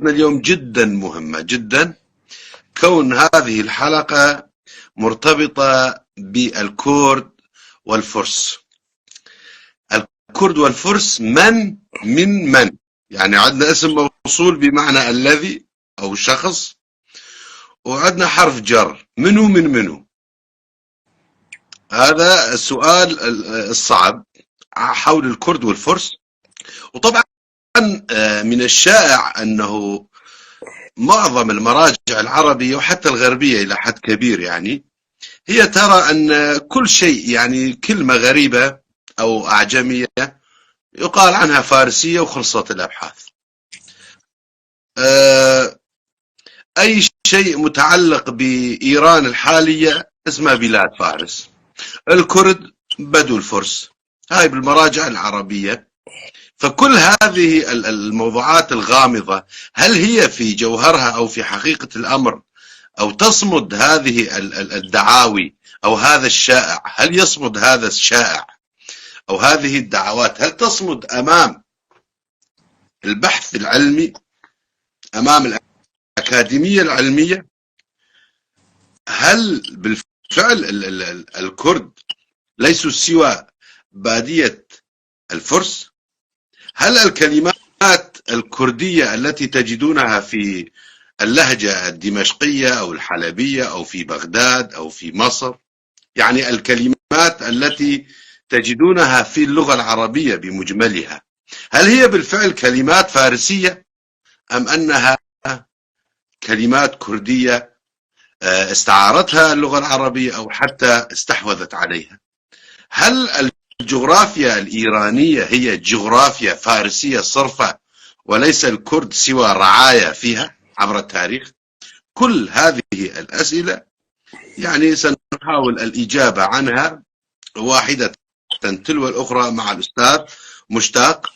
حلقتنا اليوم جدا مهمة جدا، كون هذه الحلقة مرتبطة بالكورد والفرس. الكرد والفرس من من من؟ يعني عندنا اسم موصول بمعنى الذي أو شخص، وعندنا حرف جر، منو من منو؟ هذا السؤال الصعب حول الكرد والفرس. وطبعا من الشائع أنه معظم المراجع العربية وحتى الغربية إلى حد كبير يعني هي ترى أن كل شيء، يعني كلمة غريبة أو أعجمية يقال عنها فارسية وخلصت الأبحاث. أي شيء متعلق بإيران الحالية اسمها بلاد فارس، الكرد بدو الفرس، هاي بالمراجع العربية. فكل هذه الموضوعات الغامضة هل هي في جوهرها أو في حقيقة الأمر أو تصمد هذه الدعاوي أو هذا الشائع، هل يصمد هذا الشائع أو هذه الدعوات، هل تصمد أمام البحث العلمي، أمام الأكاديمية العلمية؟ هل بالفعل الكرد ليسوا سوى بادية الفرس؟ هل الكلمات الكردية التي تجدونها في اللهجة الدمشقية أو الحلبية أو في بغداد أو في مصر، يعني الكلمات التي تجدونها في اللغة العربية بمجملها، هل هي بالفعل كلمات فارسية أم أنها كلمات كردية استعارتها اللغة العربية أو حتى استحوذت عليها؟ هل الجغرافيا الإيرانية هي جغرافيا فارسية صرفة وليس الكرد سوى رعايا فيها عبر التاريخ؟ كل هذه الأسئلة يعني سنحاول الإجابة عنها واحدة تلو الأخرى مع الأستاذ مشتاق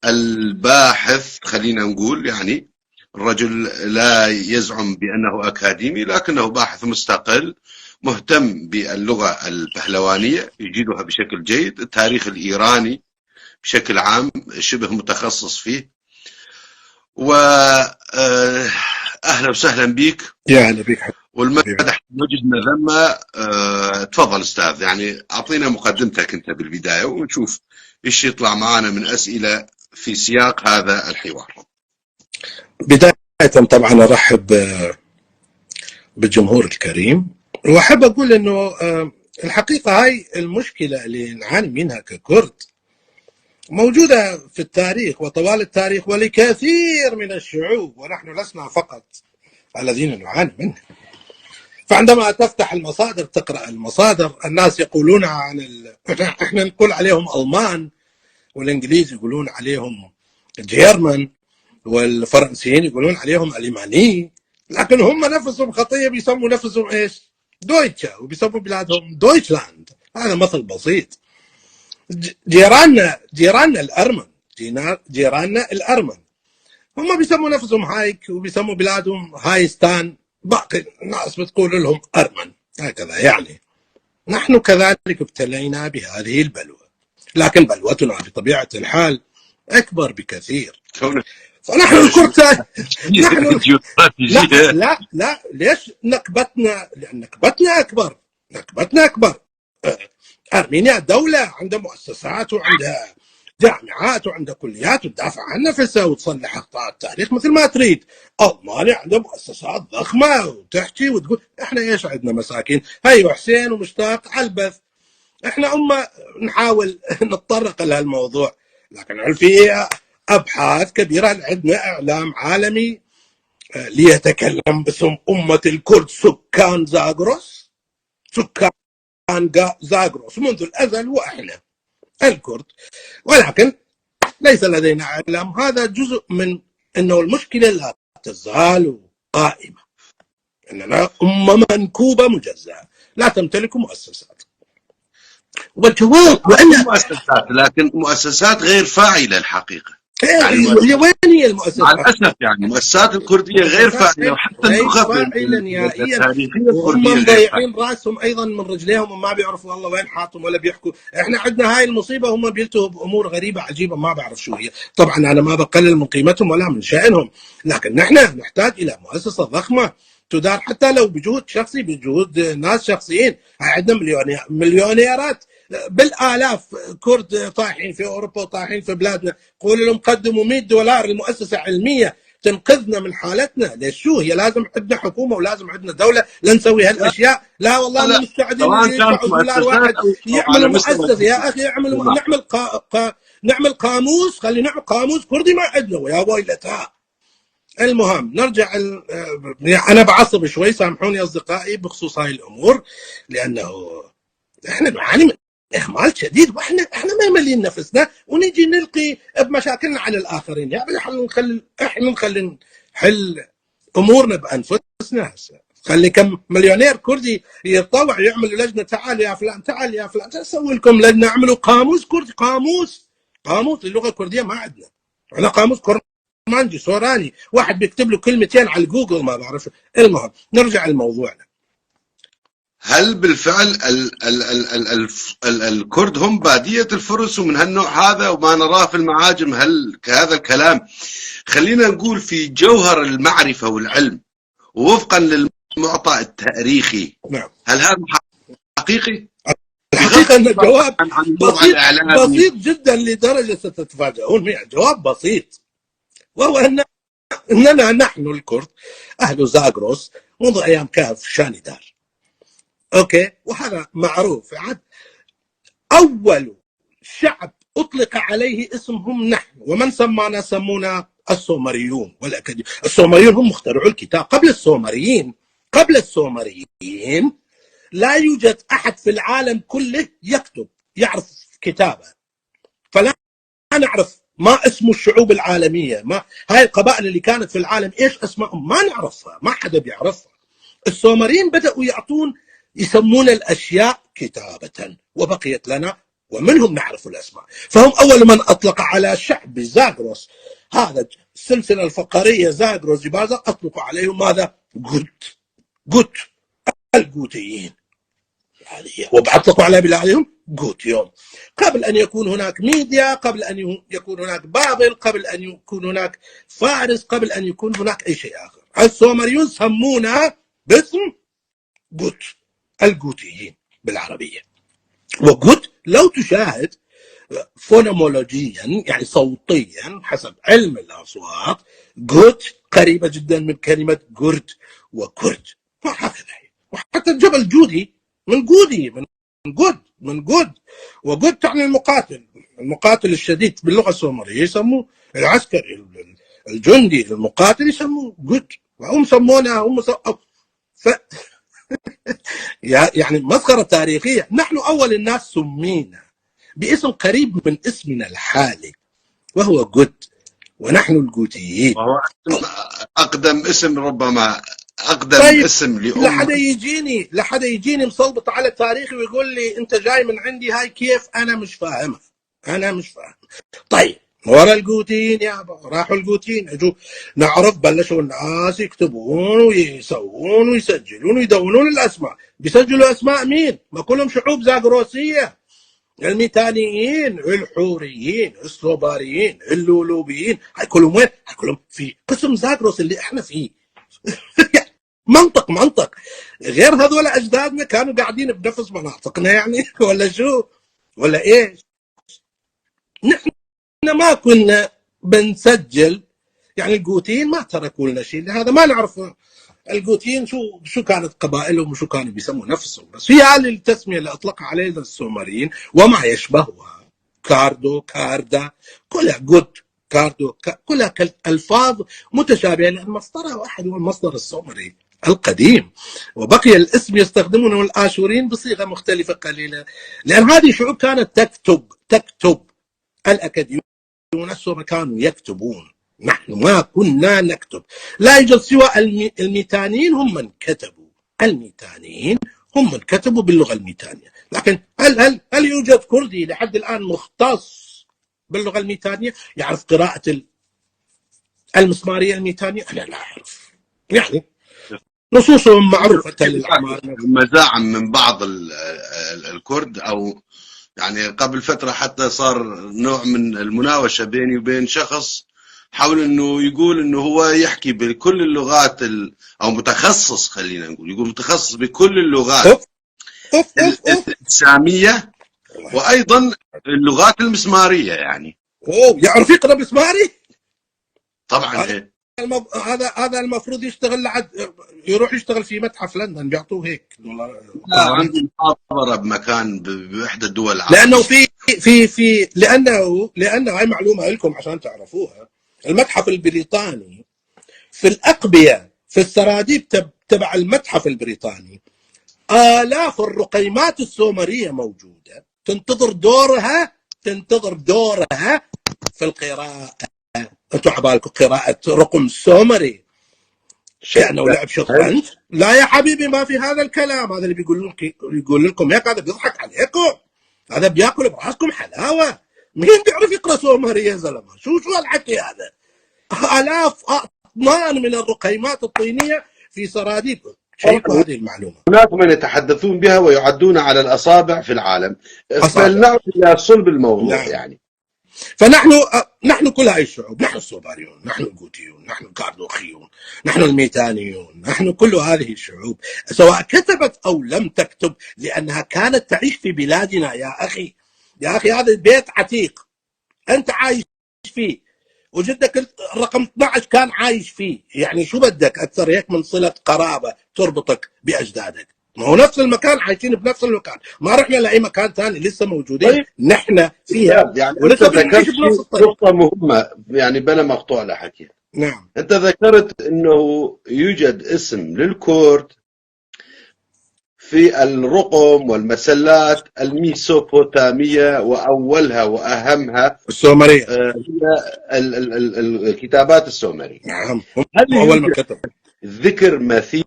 الباحث، خلينا نقول يعني الرجل لا يزعم بأنه أكاديمي لكنه باحث مستقل مهتم باللغة البهلوانية، يجيدها بشكل جيد، التاريخ الإيراني بشكل عام شبه متخصص فيه. وأهلا وسهلا بك. يا هلا بك. والمدح مجد مذمة. تفضل أستاذ، يعني أعطينا مقدمتك أنت بالبداية ونشوف إيش يطلع معنا من أسئلة في سياق هذا الحوار. بداية طبعا أرحب بالجمهور الكريم، وأحب أقول أنه الحقيقة هاي المشكلة اللي نعاني منها ككرد موجودة في التاريخ وطوال التاريخ ولكثير من الشعوب، ونحن لسنا فقط الذين نعاني منها. فعندما تفتح المصادر تقرأ المصادر، الناس يقولون عن احنا نقول عليهم ألمان، والإنجليز يقولون عليهم جيرمان، والفرنسيين يقولون عليهم ألماني، لكن هم نفسهم خطية بيسموا نفسهم إيش؟ دويتشا، وبيسموا بلادهم دويتشلاند. هذا مثل بسيط. جيراننا الأرمن، جيراننا الأرمن هم بيسموا نفسهم هايك وبيسموا بلادهم هايستان، باقي الناس بتقول لهم أرمن هكذا. يعني نحن كذلك ابتلينا بهذه البلوى، لكن بلوتنا بطبيعة الحال أكبر بكثير. فنحن الكرد نحن لا لا لا، ليش نكبتنا؟ لأن نكبتنا أكبر، نكبتنا أكبر. أرمينيا دولة عندها مؤسسات وعندها جامعات وعندها كليات وتدافع عن نفسها وتصلح أخطاء التاريخ مثل ما تريد. ألمانيا عندها مؤسسات ضخمة وتحكي وتقول. إحنا إيش عندنا؟ مساكين، هيو حسين ومشتاق على البث. إحنا أمة نحاول نتطرق لهالموضوع، لكن في أبحاث كبيرة. عندنا إعلام عالمي ليتكلم باسم أمة الكرد، سكان زاغروس، سكان زاغروس منذ الأزل وإحنا الكرد، ولكن ليس لدينا إعلام. هذا جزء من أنه المشكلة لا تزال قائمة، أننا أمة منكوبة مجزأة لا تمتلك مؤسسات. والجواب وأن مؤسسات، لكن مؤسسات غير فاعلة الحقيقة. إيه، يعني هي وين هي مع المؤسسات؟ الاسف يعني المؤسسات الكردية غير المؤسسات فاعله، وحتى غير النخب فاعلة نهائيا، التاريخية وهم الكردية غير فاعله. مضيعين راسهم ايضا من رجليهم وما بيعرفوا والله وين حاطهم ولا بيحكوا. احنا عندنا هاي المصيبه، هم بيلتهوا بامور غريبة عجيبة ما بعرف شو هي. طبعا انا ما بقلل من قيمتهم ولا من شانهم، لكن نحن نحتاج الى مؤسسة ضخمة تدار حتى لو بجهود شخصي، بجهود ناس شخصيين. عندنا مليونيرات بالالاف كرد طايحين في اوروبا وطايحين في بلادنا، قولوا لهم قدموا $100 لمؤسسة علمية تنقذنا من حالتنا. ليش شو هي؟ لازم عندنا حكومة ولازم عندنا دولة لنسوي هالاشياء؟ لا والله لا، ما مستعدين سواء كانت يدفعوا دولار مؤسسات واحد او على يعملوا مستوى مؤسسة. يا اخي اعملوا، نعم. نعمل نعمل قاموس، خلي نعمل قاموس كردي ما عندنا، ويا ويلتها. المهم نرجع انا بعصب شوي، سامحوني اصدقائي بخصوص هاي الامور، لانه احنا نعاني من اهمال شديد، واحنا ما ملين نفسنا ونجي نلقي بمشاكلنا على الاخرين. يعني احنا نخلي نحل امورنا بانفسنا. هسه خلي كم مليونير كردي يتطوع يعمل لجنة، تعال يا فلان تعال يا فلان، سوي لكم لجنة، اعملوا قاموس كردي، قاموس للغة الكردية ما عندنا، عندنا قاموس كرمانجي سوراني، واحد بيكتب له كلمتين على جوجل ما بعرف. المهم نرجع لموضوعنا. هل بالفعل ال ال ال ال ال ال الكرد هم بادية الفرس ومن هالنوع هذا وما نراه في المعاجم؟ هل هذا الكلام خلينا نقول في جوهر المعرفة والعلم ووفقا للمعطى التاريخي، نعم، هل هذا حقيقي؟ الحقيقة أن الجواب عن الوضع بسيط الإعلامي بسيط جدا لدرجة ستتفاجؤون منه. جواب بسيط، وهو أننا نحن الكرد أهل زاغروس منذ أيام كهف شانيدار. okay، وهذا معروف. عاد أول شعب أطلق عليه اسمهم نحن، ومن سمانا سمونا السومريون والأكاديون. السومريون هم مخترعو الكتاب. قبل السومريين لا يوجد أحد في العالم كله يكتب يعرف كتابة، فلا نعرف ما اسم الشعوب العالمية، ما هاي القبائل اللي كانت في العالم إيش اسمائهم، ما نعرفها، ما حدا بيعرفها. السومريين بدأوا يعطون يسمون الأشياء كتابة، وبقيت لنا ومنهم نعرف الأسماء. فهم أول من أطلق على شعب زاغروس، هذا السلسلة الفقرية زاغروس جبازة، أطلقوا عليهم ماذا؟ جوت، جوت، الجوتيين. هذه وأطلقوا على بلادهم جوتيوم. قبل أن يكون هناك ميديا، قبل أن يكون هناك بابل، قبل أن يكون هناك فارس، قبل أن يكون هناك أي شيء آخر، السومريون سمونا باسم جوت، الجوتيين بالعربية. وجوت لو تشاهد فونومولوجيا يعني صوتيا حسب علم الأصوات، جوت قريبة جدا من كلمة جرد وكرد، وهكذا. وحتى جبل جودي من جودي، من جود، من جود، وجود تعني المقاتل، المقاتل الشديد باللغة السومرية يسموه العسكري الجندي المقاتل يسموه جود، وهم سمونا هم يعني مسخرة تاريخية. نحن أول الناس سمينا باسم قريب من اسمنا الحالي وهو جود، ونحن الجوتيين. وهو أقدم اسم، ربما أقدم طيب اسم لأم. لحدا يجيني مصلبط على تاريخي ويقول لي أنت جاي من عندي هاي كيف، أنا مش فاهمها، أنا مش فاهم. طيب ورا الجوتيين يا أبا، راحوا الجوتيين اجوا نعرف، بلشوا الناس يكتبون ويسوون ويسجلون ويدونون الاسماء. بيسجلوا اسماء مين؟ ما كلهم شعوب زاغروسيه، الميتانيين، الحوريين، السوباريين، اللولوبيين، هاي كلهم وين؟ هاي كلهم في قسم زاغروس اللي احنا فيه. منطق غير هذول اجدادنا كانوا قاعدين بنفس مناطقنا يعني ولا شو ولا ايش؟ نحن ما كنا بنسجل يعني، الجوتيين ما تركوا لنا شيء، لهذا ما نعرف الجوتيين شو كانت قبائلهم وشو كانوا بيسموا نفسهم، بس هي هذه التسمية اللي اطلقها علينا السومريين وما يشبهها، كاردو، كاردا، كلها جود، كاردو، كلها الفاظ متشابهة لان مصدرها واحد هو المصدر السومري القديم، وبقي الاسم يستخدمونه الاشوريين بصيغة مختلفة قليله، لان هذه الشعوب كانت تكتب. الاكاديون السومر كانوا يكتبون، نحن ما كنا نكتب. لا يوجد سوى الميتانيين هم من كتبوا، الميتانيين هم من كتبوا باللغة الميتانية. لكن هل يوجد كردي لحد الآن مختص باللغة الميتانيه؟ يعرف قراءة المسماريه الميتانيه؟ انا لا اعرف. يعني نصوصهم معروفة للعمارنه. مزاعم من بعض الكرد، او يعني قبل فترة حتى صار نوع من المناوشه بيني وبين شخص حاول انه يقول انه هو يحكي بكل اللغات او متخصص، خلينا نقول يقول متخصص بكل اللغات اوف اوف اوف اوف السامية وايضا اللغات المسماريه يعني. اوه، يعرف يقرا مسماري؟ طبعا. هذا إيه. هذا المفروض يشتغل لعد، يروح يشتغل في متحف لندن، بيعطوه هيك دولار. لا، عنده محاضرة بمكان باحدى الدول العربية. لانه في في في لانه لانه هاي معلومة لكم عشان تعرفوها، المتحف البريطاني في الاقبيه، في السراديب تبع المتحف البريطاني آلاف الرقيمات السومرية موجودة تنتظر دورها، تنتظر دورها في القراءة. انتم عبالكم قراءة رقم سومري كأنه لعب شطرنج؟ لا يا حبيبي، ما في هذا الكلام. هذا اللي بيقول لكم يقول لكم هيك، هذا بيضحك عليكم، هذا بياكل براسكم حلاوة. مين بيعرف يقرأ سومري يا زلمة؟ شو الحكي هذا؟ آلاف، أطنان من الرقيمات الطينية في سراديب. شيكوا هذه المعلومة. هناك من يتحدثون بها ويعدون على الأصابع في العالم. أصابع. فلنعد إلى صلب الموضوع. نعم. يعني فنحن نحن كل هاي الشعوب، نحن السوباريون، نحن الجوتيون، نحن الكاردوخيون، نحن الميتانيون، نحن كل هذه الشعوب سواء كتبت أو لم تكتب، لأنها كانت تعيش في بلادنا. يا أخي، يا أخي، هذا البيت عتيق أنت عايش فيه، وجدك الرقم 12 كان عايش فيه، يعني شو بدك أكثر هيك من صلة قرابة تربطك بأجدادك؟ ما هو نفس المكان، عايشين بنفس المكان، ما رحنا لأي مكان ثاني، لسه موجودين. طيب. نحن فيها يعني ولسه أنت بنعيش ذكرت بنفس الطريق. نقطة مهمة، يعني بلا مقطوع لحكي. نعم. أنت ذكرت أنه يوجد اسم للكرد في الرقم والمسلات الميسوبوتامية، وأولها وأهمها السومرية. هي الكتابات السومرية. نعم، هل أول ما يوجد كتب ذكر مثيل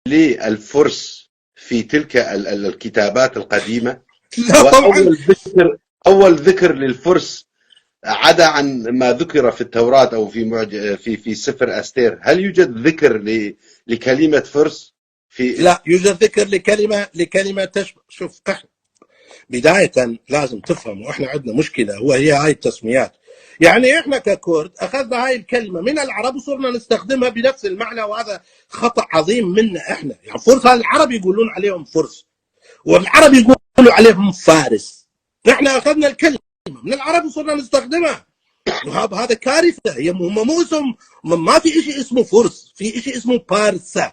للفرس في تلك الكتابات القديمة؟ لا طبعا. وأول ذكر، أول ذكر للفرس عدا عن ما ذكر في التوراة أو في سفر أستير، هل يوجد ذكر لكلمة فرس في؟ لا يوجد ذكر لكلمة تشبه. شوف، احنا بداية لازم تفهم، واحنا عندنا مشكلة وهي هاي التسميات. يعني احنا ككرد اخذنا هاي الكلمة من العرب وصرنا نستخدمها بنفس المعنى، وهذا خطأ عظيم منا احنا. يعني فرس، هذا العرب يقولون عليهم فرس، والعرب يقولوا عليهم فارس. احنا اخذنا الكلمة من العرب وصرنا نستخدمها، وهذا كارثة. هي مو اسم، ما في شيء اسمه فرس، في شيء اسمه بارسا.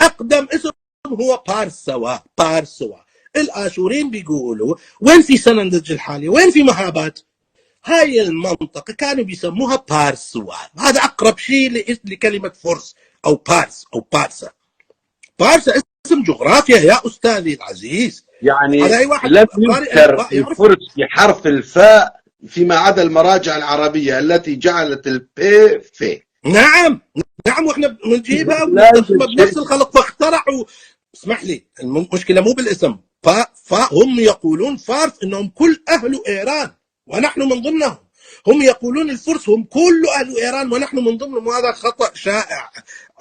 اقدم اسم هو بارسوا. بارسوا الاشورين بيقولوا وين في سنندج الحالي، وين في مهابات، هاي المنطقة كانوا بيسموها بارسوا. هذا أقرب شيء لكلمة فرس أو بارس أو بارسا. بارسا اسم جغرافيا يا أستاذي العزيز. يعني هذا أي واحد لم قارئ يذكر الفاء يعرف. الفرس بحرف الفاء فيما عدا المراجع العربية التي جعلت البي في. نعم نعم، واحنا بنجيبها لا يوجد وبنستخدمها بنفس شيء. الخلق، فاخترعوا. اسمح لي، المشكلة مو بالاسم. فهم يقولون فارس انهم كل اهل ايران ونحن من ضمنهم. هم يقولون الفرس هم كل اهل ايران ونحن من ضمنهم، وهذا خطأ شائع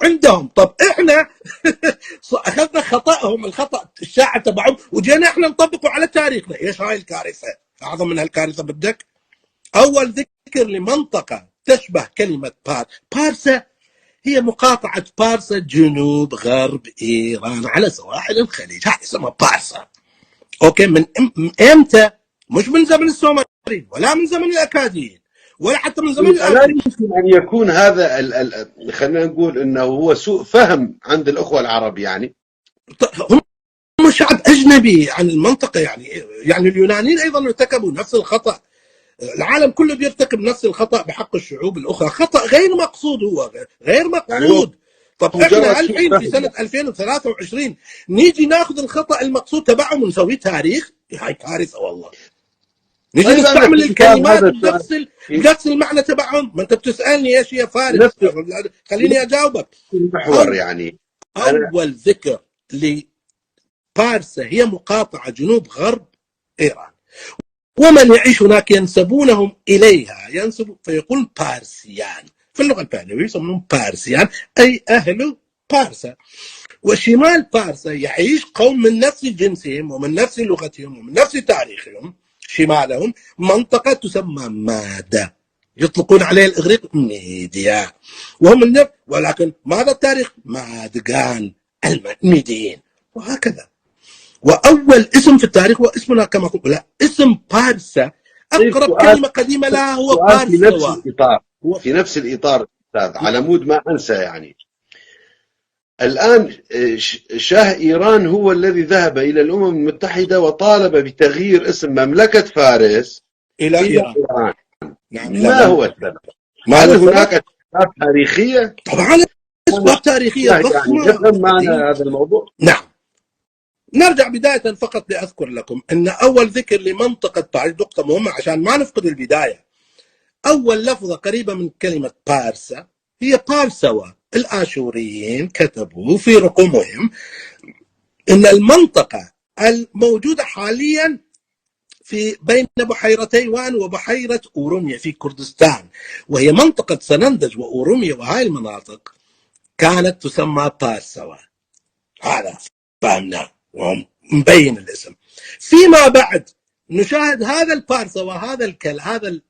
عندهم. طب احنا اخذنا خطأهم، الخطأ الشائع تبعهم، وجينا احنا نطبقه على تاريخنا. ايش هاي الكارثة؟ اعظم من هالكارثة بدك؟ اول ذكر لمنطقة تشبه كلمة بارسا هي مقاطعة بارسا جنوب غرب إيران على سواحل الخليج، هاي اسمها بارسا. okay، من امتى؟ مش من زمن السومريين ولا من زمن الأكاديين ولا حتى من زمن لا الآشوريين. يمكن أن يكون هذا خلينا نقول أنه هو سوء فهم عند الأخوة العرب. يعني هم شعب أجنبي عن المنطقة، يعني اليونانيين أيضا ارتكبوا نفس الخطأ. العالم كله بيرتكب نفس الخطأ بحق الشعوب الأخرى، خطأ غير مقصود، هو غير يعني هو مقصود. طب مجرد احنا سوء الحين في فهم. سنة 2023 نيجي ناخذ الخطأ المقصود تبعهم ونسويه تاريخ؟ هاي كارثة والله. نيجي طيب أنا نستعمل في كتاب الكلمات هذا السؤال في بنفس المعنى تبعهم. ما انت بتسألني ايش هي فارس، نفس خليني اجاوبك. المحور. أو يعني أنا اول ذكر لبارسا هي مقاطعة جنوب غرب ايران. ومن يعيش هناك ينسبونهم إليها، ينسب فيقول بارسيان في اللغة البهلوية، يسمونهم بارسيان أي أهل بارسا. وشمال بارسا يعيش قوم من نفس جنسهم ومن نفس لغتهم ومن نفس تاريخهم. شمالهم منطقة تسمى مادا، يطلقون عليها الإغريق ميديا، وهم من نفس، ولكن ماذا التاريخ؟ مادغان الميديين، وهكذا. وأول اسم في التاريخ هو اسمنا كما قلت، لا اسم بارسا طيب، أقرب سؤال كلمة قديمة لها هو سؤال في نفس بارسوا. الإطار، هو في نفس الإطار أستاذ، على مود ما أنسى يعني. الآن شاه إيران هو الذي ذهب إلى الأمم المتحدة وطالب بتغيير اسم مملكة فارس إلى إلى إيران. إيران. نعم، إلى ما مملكة. هو السبب؟ ما هو هل السبب؟ هناك أسباب تاريخية؟ طبعا أسباب تاريخية يعني ضخمة. نفهم معنى هذا الموضوع. نعم، نرجع بداية فقط لأذكر لكم أن أول ذكر لمنطقة بارس، نقطة مهمة عشان ما نفقد البداية، أول لفظة قريبة من كلمة بارسا هي بارسوا. الآشوريين كتبوا في رقومهم أن المنطقة الموجودة حاليا في بين بحيرتي وان وبحيرة أوروميا في كردستان، وهي منطقة سنندج وأوروميا وهاي المناطق، كانت تسمى بارسوا. هذا فهمناه وهم مبين الاسم. فيما بعد نشاهد هذا البارسا وهذا الكل،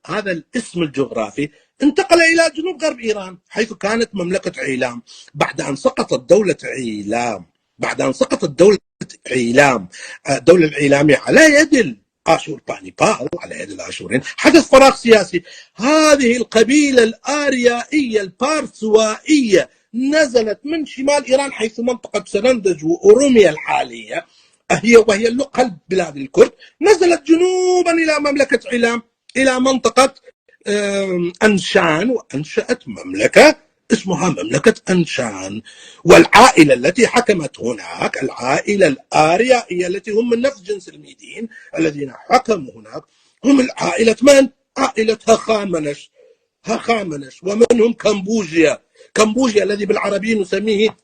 هذا الاسم الجغرافي انتقل الى جنوب غرب ايران، حيث كانت مملكه عيلام. بعد ان سقطت دوله عيلام، بعد ان سقطت دوله عيلام، الدوله العيلاميه على يد الاشور بانيبال، على يد الاشورين، حدث فراغ سياسي. هذه القبيله الاريائيه البارسوائيه نزلت من شمال ايران، حيث منطقه سنندج واوروميا الحاليه، وهي قلب بلاد الكرد، نزلت جنوبا الى مملكه عيلام، الى منطقه انشان، وانشات مملكه اسمها مملكه انشان. والعائله التي حكمت هناك، العائله الاريائيه التي هم من نفس جنس الميديين الذين حكموا هناك، هم العائله من؟ عائله هخامنش. هخامنش، ومنهم كمبوجيا. كمبوجيا الذي بالعربية نسميه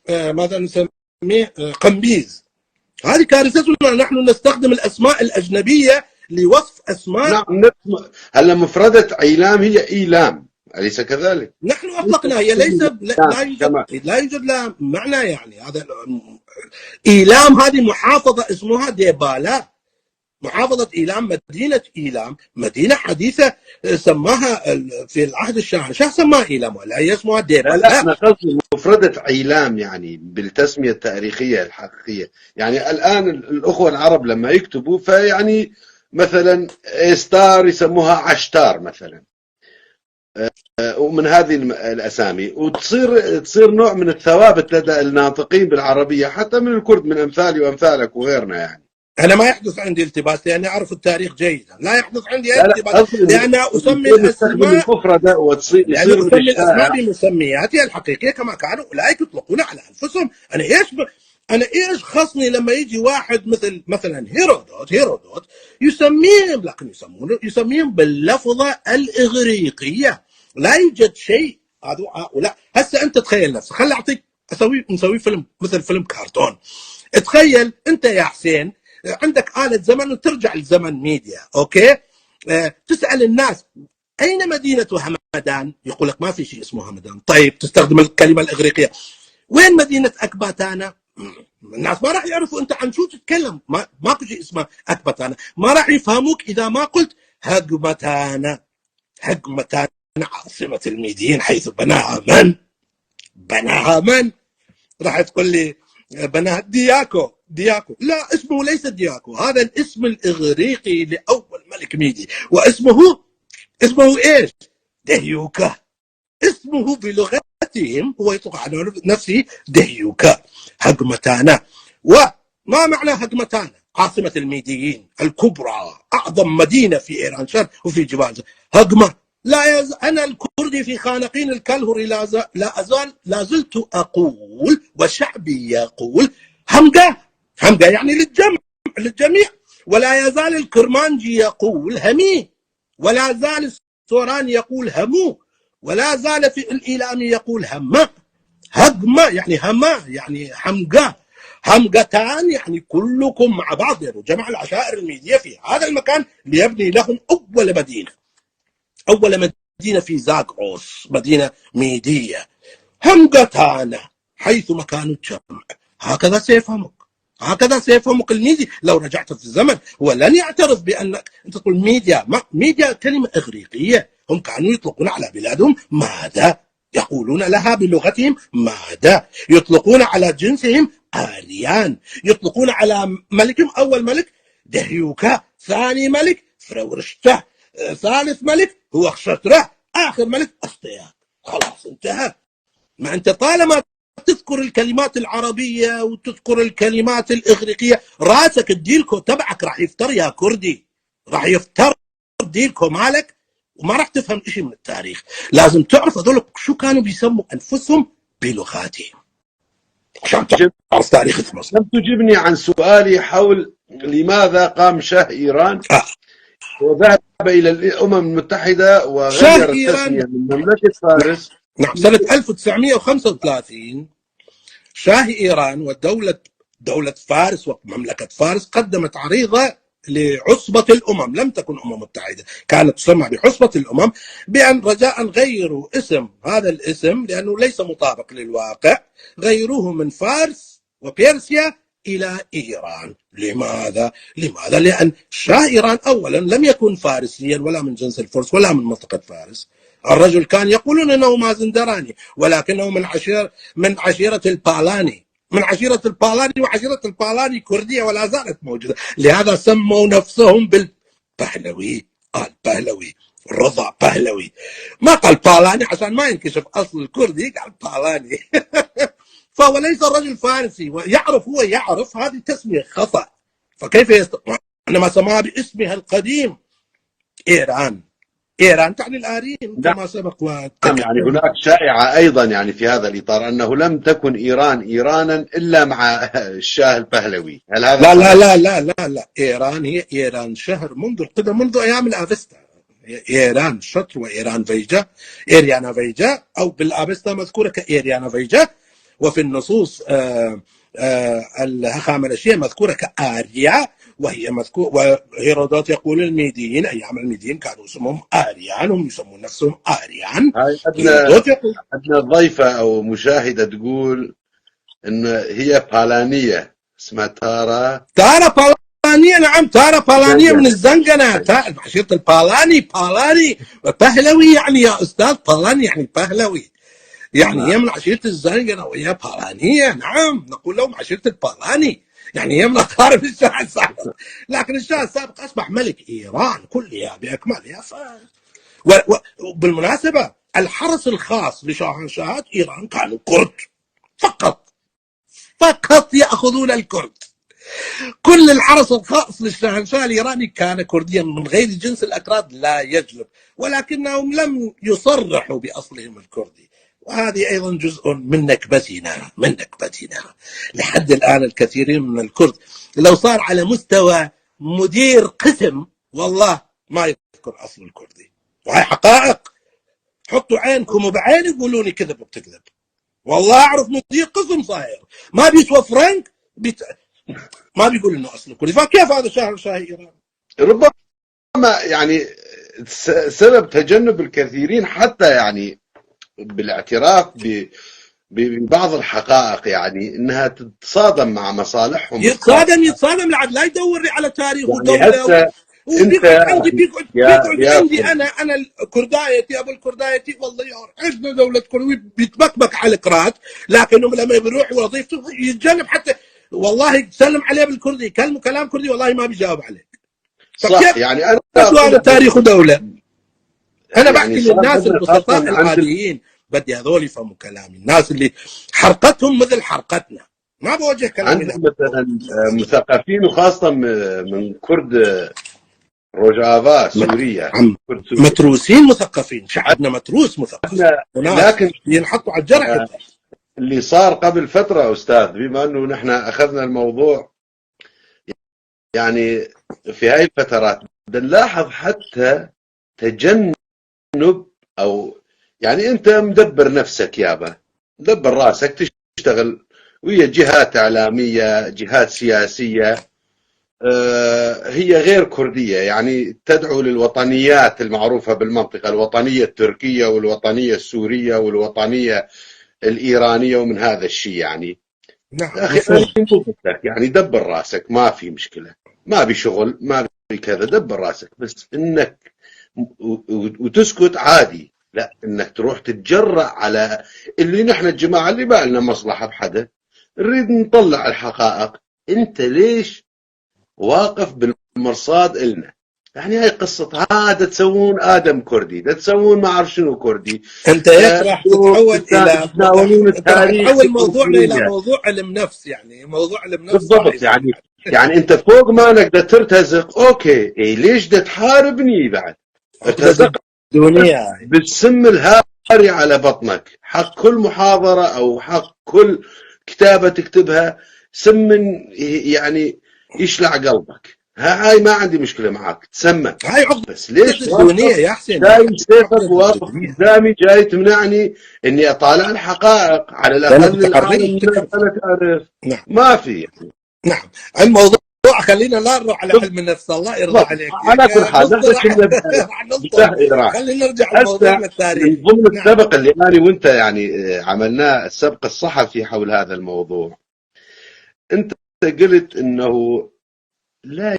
ماذا نسميه؟ قمبيز. هذه كارثتنا، نحن نستخدم الأسماء الأجنبية لوصف أسماء. نعم، نفس هلا مفردة عيلام هي إيلام، أليس كذلك؟ نحن أطلقنا، هي ليس لا، لا يوجد، كما لا يوجد لها معنى يعني. هذا إيلام، هذه محافظة اسمها ديبالا، محافظة إيلام، مدينة إيلام، مدينة حديثة سماها في العهد الشاهنشاه سماها إيلام، ولا هي اسمها ديبالا. لا، لا، أنا قصدي مفردة عيلام يعني بالتسمية التاريخية الحقيقية. يعني الآن الأخوة العرب لما يكتبوا فيعني مثلا إستار يسموها عشتار مثلا، ومن هذه الأسامي، وتصير نوع من الثوابت لدى الناطقين بالعربية، حتى من الكرد من أمثالي وأمثالك وغيرنا يعني. أنا ما يحدث عندي التباس لأني أعرف التاريخ جيدا، لا يحدث عندي لا، لا، التباس قصدي إنه لأن أسمي يصير نستخدم الأسماء المفردة وتصير لأن يصير أسمي بالشائع. الأسماء بمسمياتها الحقيقية كما كانوا أولئك يطلقون على أنفسهم. أنا إيش خصني لما يجي واحد مثلا هيرودوت يسميهم، لكن يسميهم باللفظة الإغريقية. لا يوجد شيء هذا هؤلاء. هسه أنت تخيل نفسك، خلي أعطيك نسوي فيلم مثل فيلم كرتون. تخيل أنت يا حسين عندك آلة زمن وترجع لزمن ميديا، okay؟ تسأل الناس أين مدينة همدان؟ يقول لك ما في شيء اسمه همدان. طيب تستخدم الكلمة الإغريقية، وين مدينة أكباتانا؟ الناس ما راح يعرفوا أنت عن شو تتكلم، ماكو شيء اسمه أكباتانا، ما راح يفهموك إذا ما قلت هجمتانا. هجمتانا عاصمة الميديين حيث بناها من؟ بناها من؟ راح تقول لي بناها دياكو. دياكو لا، اسمه ليس دياكو، هذا الاسم الإغريقي لأول ملك ميدي، واسمه اسمه إيش؟ دهيوكا. اسمه بلغتهم هو يطلق على نفسه دهيوكا. هجمتانا. وما معنى هجمتانا؟ عاصمة الميديين الكبرى، أعظم مدينة في إيران شرق وفي جبال هجمة. لا يز... أنا الكردي في خانقين الكالهوري لا أزال، لا زلت أقول وشعبي يقول همجة. همجة يعني للجمع، للجميع. ولا يزال الكرمانجي يقول همي، ولا زال السوراني يقول همو، ولا زال في الإيلامي يقول همة. هجمة يعني همة، يعني حمقى. همجتان يعني كلكم مع بعض، يعني جمع العشائر الميدية في هذا المكان ليبني لهم أول مدينة، أول مدينة في زاغروس، مدينة ميدية. همجتان حيث مكان الجمع. هكذا سيفهمك، هكذا سيفهمك الميدي لو رجعت في الزمن. هو لن يعترف بأنك أنت تقول ميديا. ما ميديا كلمة إغريقية، هم كانوا يطلقون على بلادهم ماذا؟ يقولون لها بلغتهم ماذا؟ يطلقون على جنسهم آريان، يطلقون على ملكهم أول ملك دهيوكا، ثاني ملك فرورشته، ثالث ملك هو خشتره، آخر ملك أستياك. خلاص انتهى. ما أنت طالما تذكر الكلمات العربية وتذكر الكلمات الإغريقية راسك الديلكو تبعك راح يفتر يا كردي، راح يفتر ديلكو مالك وما راح تفهم شيء من التاريخ. لازم تعرف هذول شو كانوا بيسموا أنفسهم بلغاتهم عشان تعرف تاريخ مصر. لم تجبني عن سؤالي حول لماذا قام شاه إيران وذهب إلى الأمم المتحدة وغير التسمية من مملكة فارس. نعم، سنة 1935 شاه إيران ودولة دولة فارس ومملكة فارس قدمت عريضة لعصبة الأمم، لم تكن أمم متحدة، كانت تسمى بعصبة الأمم، بأن رجاء غيروا اسم هذا الاسم لأنه ليس مطابق للواقع، غيروه من فارس وبيرسيا إلى إيران. لماذا؟ لماذا؟ لأن شاه إيران أولا لم يكن فارسيا ولا من جنس الفرس ولا من منطقة فارس. الرجل كان يقولون أنه مازندراني، ولكنه من عشيرة البالاني، من عشيرة البالاني، وعشيرة البالاني كردية ولا زالت موجودة، لهذا سموا نفسهم بالبهلوي. قال بهلوي، رضا بهلوي، ما قال بالاني عشان ما ينكشف أصل الكردي، قال بالاني. فهو ليس رجل فارسي، ويعرف، هو يعرف هذه تسمية خطأ، فكيف إنما سماها باسمها القديم إيران. إيران تعني الآرين كما سبق. يعني هناك شائعة أيضا يعني في هذا الإطار أنه لم تكن إيران إيرانا إلا مع الشاه البهلوي. هل هذا لا لا لا لا لا لا، إيران هي إيران شهر منذ القدم، منذ أيام الأفستا. إيران شطر وإيران فيجا، إيريانا فيجا، أو بالأفستا مذكورة كإيريانا فيجا، وفي النصوص الهخامنشية مذكورة كآريا، وهي مذكور، وهيرودوت يقول الميديين أيام الميديين كانوا اسمهم آريان، هم يسمون نفسهم آريان. عندنا ضيفة أو مشاهدة تقول إن هي بالانية، اسمها تارا. تارا بالانية، نعم، تارا بالانية من الزنقنة، عشيرة البالاني، بالاني بهلوي يعني يا أستاذ، بالاني يعني بهلوي، يعني هي من عشيرة الزنقنة وهي بالانية. نعم، نقول لهم عشيرة البالاني، يعني هي من أقارب الشاه السابق، لكن الشاه السابق أصبح ملك إيران كلها بأكملها. وبالمناسبة الحرس الخاص لشاهنشاهات إيران كانوا كرد فقط، فقط يأخذون الكرد. كل الحرس الخاص للشاهنشاه الإيراني كان كرديا من غير جنس الأكراد لا يجلب، ولكنهم لم يصرحوا بأصلهم الكردي، وهذه أيضا جزء من نكبتنا، من نكبتنا لحد الآن. الكثيرين من الكرد لو صار على مستوى مدير قسم والله ما يذكر أصل الكردي، وهي حقائق، حطوا عينكم وبعيني قولوني كذب وبتكذب. والله أعرف مدير قسم صاير ما بيسوى فرنك ما بيقول إنه أصله كردي، فكيف هذا شاه إيران؟ ربما يعني سبب تجنب الكثيرين حتى يعني بالاعتراف ببعض الحقائق، يعني انها تتصادم مع مصالحهم. يتصادم لعد لا يدور على تاريخ يعني ودولة. وبيقعد عندي، بيقعد عندي انا الكردايتي ابو الكردايتي، والله يا عندنا دولة كردية، بيتبكبك على الكراد، لكنه لما بيروح وظيفته يتجنب حتى والله يسلم عليه بالكردي، يكلمه كلام كردي والله ما بيجاوب عليه. صح، يعني انا هذا تاريخ ودولة. انا بحكي يعني للناس البسطاء العاديين، بدي هذول يفهموا كلامي، الناس اللي حرقتهم مثل حرقتنا، ما بوجه كلامي. عندنا مثلا مثقفين وخاصة من كرد روجافا سوريا، متروسين مثقفين، شعبنا متروس مثقف، لكن ينحطوا على الجرح. اللي صار قبل فترة أستاذ، بما أنه نحن أخذنا الموضوع يعني في هاي الفترات، بدنا نلاحظ حتى تجنب أو يعني أنت مدبر نفسك يابا، مدبر راسك، تشتغل وهي جهات إعلامية، جهات سياسية، هي غير كردية، يعني تدعو للوطنيات المعروفة بالمنطقة، الوطنية التركية والوطنية السورية والوطنية الإيرانية ومن هذا الشيء. يعني نعم، أخي مفهوم. أنا مو بدك، يعني دبر راسك، ما في مشكلة، ما بشغل، ما بكذا، دبر راسك، بس إنك وتسكت عادي، لا إنك تروح تتجرأ على اللي نحن الجماعة اللي ما لنا مصلحة بحدا، نريد نطلع الحقائق. أنت ليش واقف بالمرصاد إلنا؟ يعني هاي قصة هذا تسوون آدم كردي، ده تسوون ما أعرف شنو كردي. أنت هيك راح تتحول إلى تتناولون أنت راح التاريخ تحول موضوعنا إلى الكردية. موضوع علم نفس، يعني موضوع علم نفس بالضبط. صحيح. يعني أنت فوق ما انك دا ترتزق، okay، إيه ليش دا تحاربني بعد؟ ارتزق الدنيا بالسم الهاري على بطنك، حق كل محاضرة أو حق كل كتابة تكتبها سم يعني يشلع قلبك. هاي ما عندي مشكلة معاك، تسمى. هاي عقدة بس ليش الدنيا يا حسين؟ جاي سيفك عقدة واقف الدنيا. قدامي، جاي تمنعني اني اطالع الحقائق على لا، لا، الاقل بتعرف. العالم لا تعرف. نعم. ما في. نعم، الموضوع خلينا لا نروح على علم النفس، الله يرضى عليك. على كل حال، نحن كنا راح ننطر. بتاه إيران. خلينا نرجع لموضوعنا هسه التاريخي. من ضمن نعم. السبق اللي أنا وأنت عملناه، السبق الصحفي حول هذا الموضوع، أنت قلت إنه لا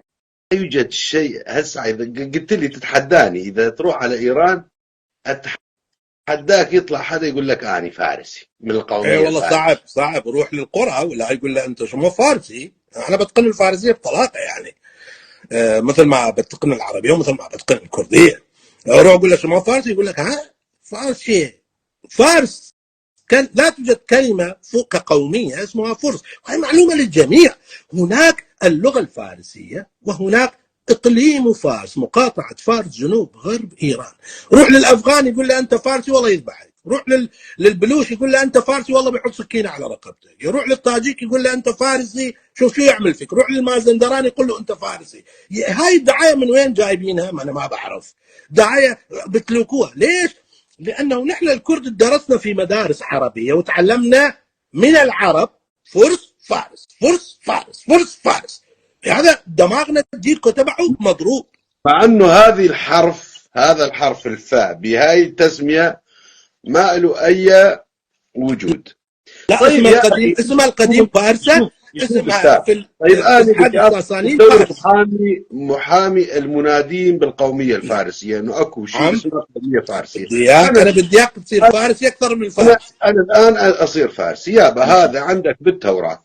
يوجد شيء. هسه إذا قلت لي تتحداني، إذا تروح على إيران أتحداك يطلع حدا يقول لك أني فارسي من القومية إيه والله الفارسية. صعب، صعب. روح للقرى ولا يقول له أنت شو مو فارسي. أنا بتقن الفارسية بطلاقة، مثل ما بتقن العربية ومثل ما بتقن الكردية. روح أقول له شو مو فارسي، يقول لك ها فارسي. فارس كان لا توجد كلمة فوق قومية اسمها فرس، وهي معلومة للجميع. هناك اللغة الفارسية وهناك إقليم فارس، مقاطعة فارس جنوب غرب إيران. روح للأفغان يقول له أنت فارسي والله يذبحك. روح للبلوش يقول له أنت فارسي والله بيحط سكينة على رقبتك. يروح للطاجيك يقول له أنت فارسي شوف شو يعمل فيك. روح للمازندراني يقول له أنت فارسي. هاي الدعاية من وين جايبينها؟ ما أنا ما بعرف. دعاية بتلوكوها ليش؟ لأنه نحن الكرد درسنا في مدارس عربية وتعلمنا من العرب فرس فارس فرس فارس فرس فارس. هذا دماغنا الديركو تبعه مضروب. مع أنه هذا الحرف الفاء بهاي التسمية ما له أي وجود. لا، طيب يا أخي، اسمها القديم فارسة، شوف اسمها أستاذ. في طيب، أنا الاتحاد بدي أعرف الساساني دورة فارس. محامي المنادين بالقومية الفارسية، إنه أكو شيء نعم. اسمه قومية فارسية. أنا بدي إياك تصير فارسي أكثر من الفارسي. أنا الآن أصير فارسي. يابا، هذا عندك بالتوراة.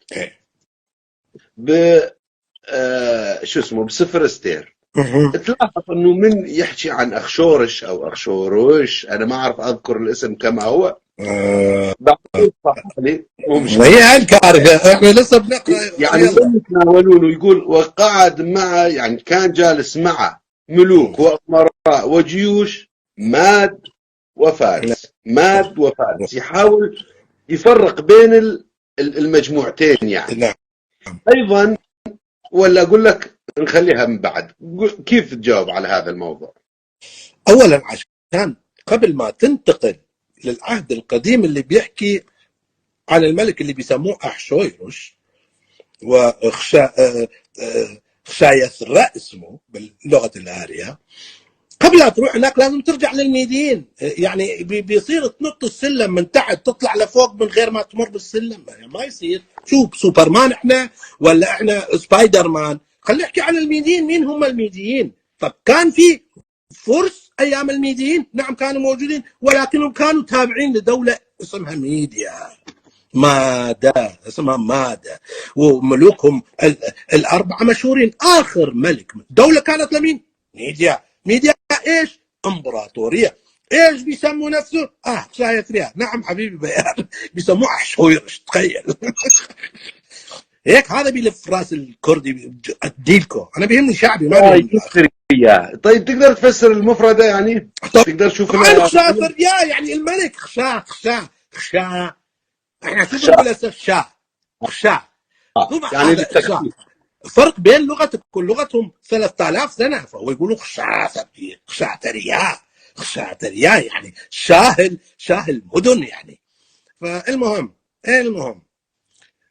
شو اسمه، بسفر استير. تلاحظ إنه من يحكي عن أخشورش أو أخشوروش، أنا ما أعرف أذكر الاسم كما هو. بعدين صح لي، مو مشكلة. هي هاي الكارثة، احنا لسه بنقرأ. يلا. من يتناولونه يقول وقعد مع، يعني كان جالس مع ملوك وأمراء وجيوش ماد وفارس. ماد وفارس، يحاول يفرق بين المجموعتين. أيضا، ولا أقول لك نخليها من بعد، كيف تجاوب على هذا الموضوع؟ أولا عشان قبل ما تنتقل للعهد القديم اللي بيحكي عن الملك اللي بيسموه أحشويرش خشايثرا اسمه باللغة الآرية، قبل لا تروح هناك لازم ترجع للميديين. بيصير تنط السلم من تحت تطلع لفوق من غير ما تمر بالسلم، ما يصير. شو سوبرمان احنا ولا احنا سبايدر مان؟ خلينا نحكي عن الميديين. مين هم الميديين؟ طب كان في فرس ايام الميديين؟ نعم كانوا موجودين، ولكنهم كانوا تابعين لدولة اسمها ميديا، مادا، اسمها مادا، وملوكهم الأربعة مشهورين. آخر ملك دولة كانت لمين؟ ميديا. ميديا إيش؟ إمبراطورية. إيش بيسموا نفسه؟ شايف فيها. نعم حبيبي بيان، بيسموه أحشويرش، تخيل. هيك هذا بيلف راس الكردي الديلكو. أنا بيهمني شعبي، ما بيهمني الآخر. إياه. طيب تقدر تفسر المفردة يعني؟ طب تقدر تشوف طبعاً لها خشاء فريا، يعني الملك خشاء، خشاء، خشاء. احنا شو خشاء. بنقول هسه؟ خشاء، خشاء. طبعاً يعني هذا للتخفيف. خشاء. فرق بين لغتك ولغتهم 3000 سنة، فهو يقولوا خشاء فريا، خشاء تريا، خشاء تريا، يعني شاه المدن يعني. فالمهم، المهم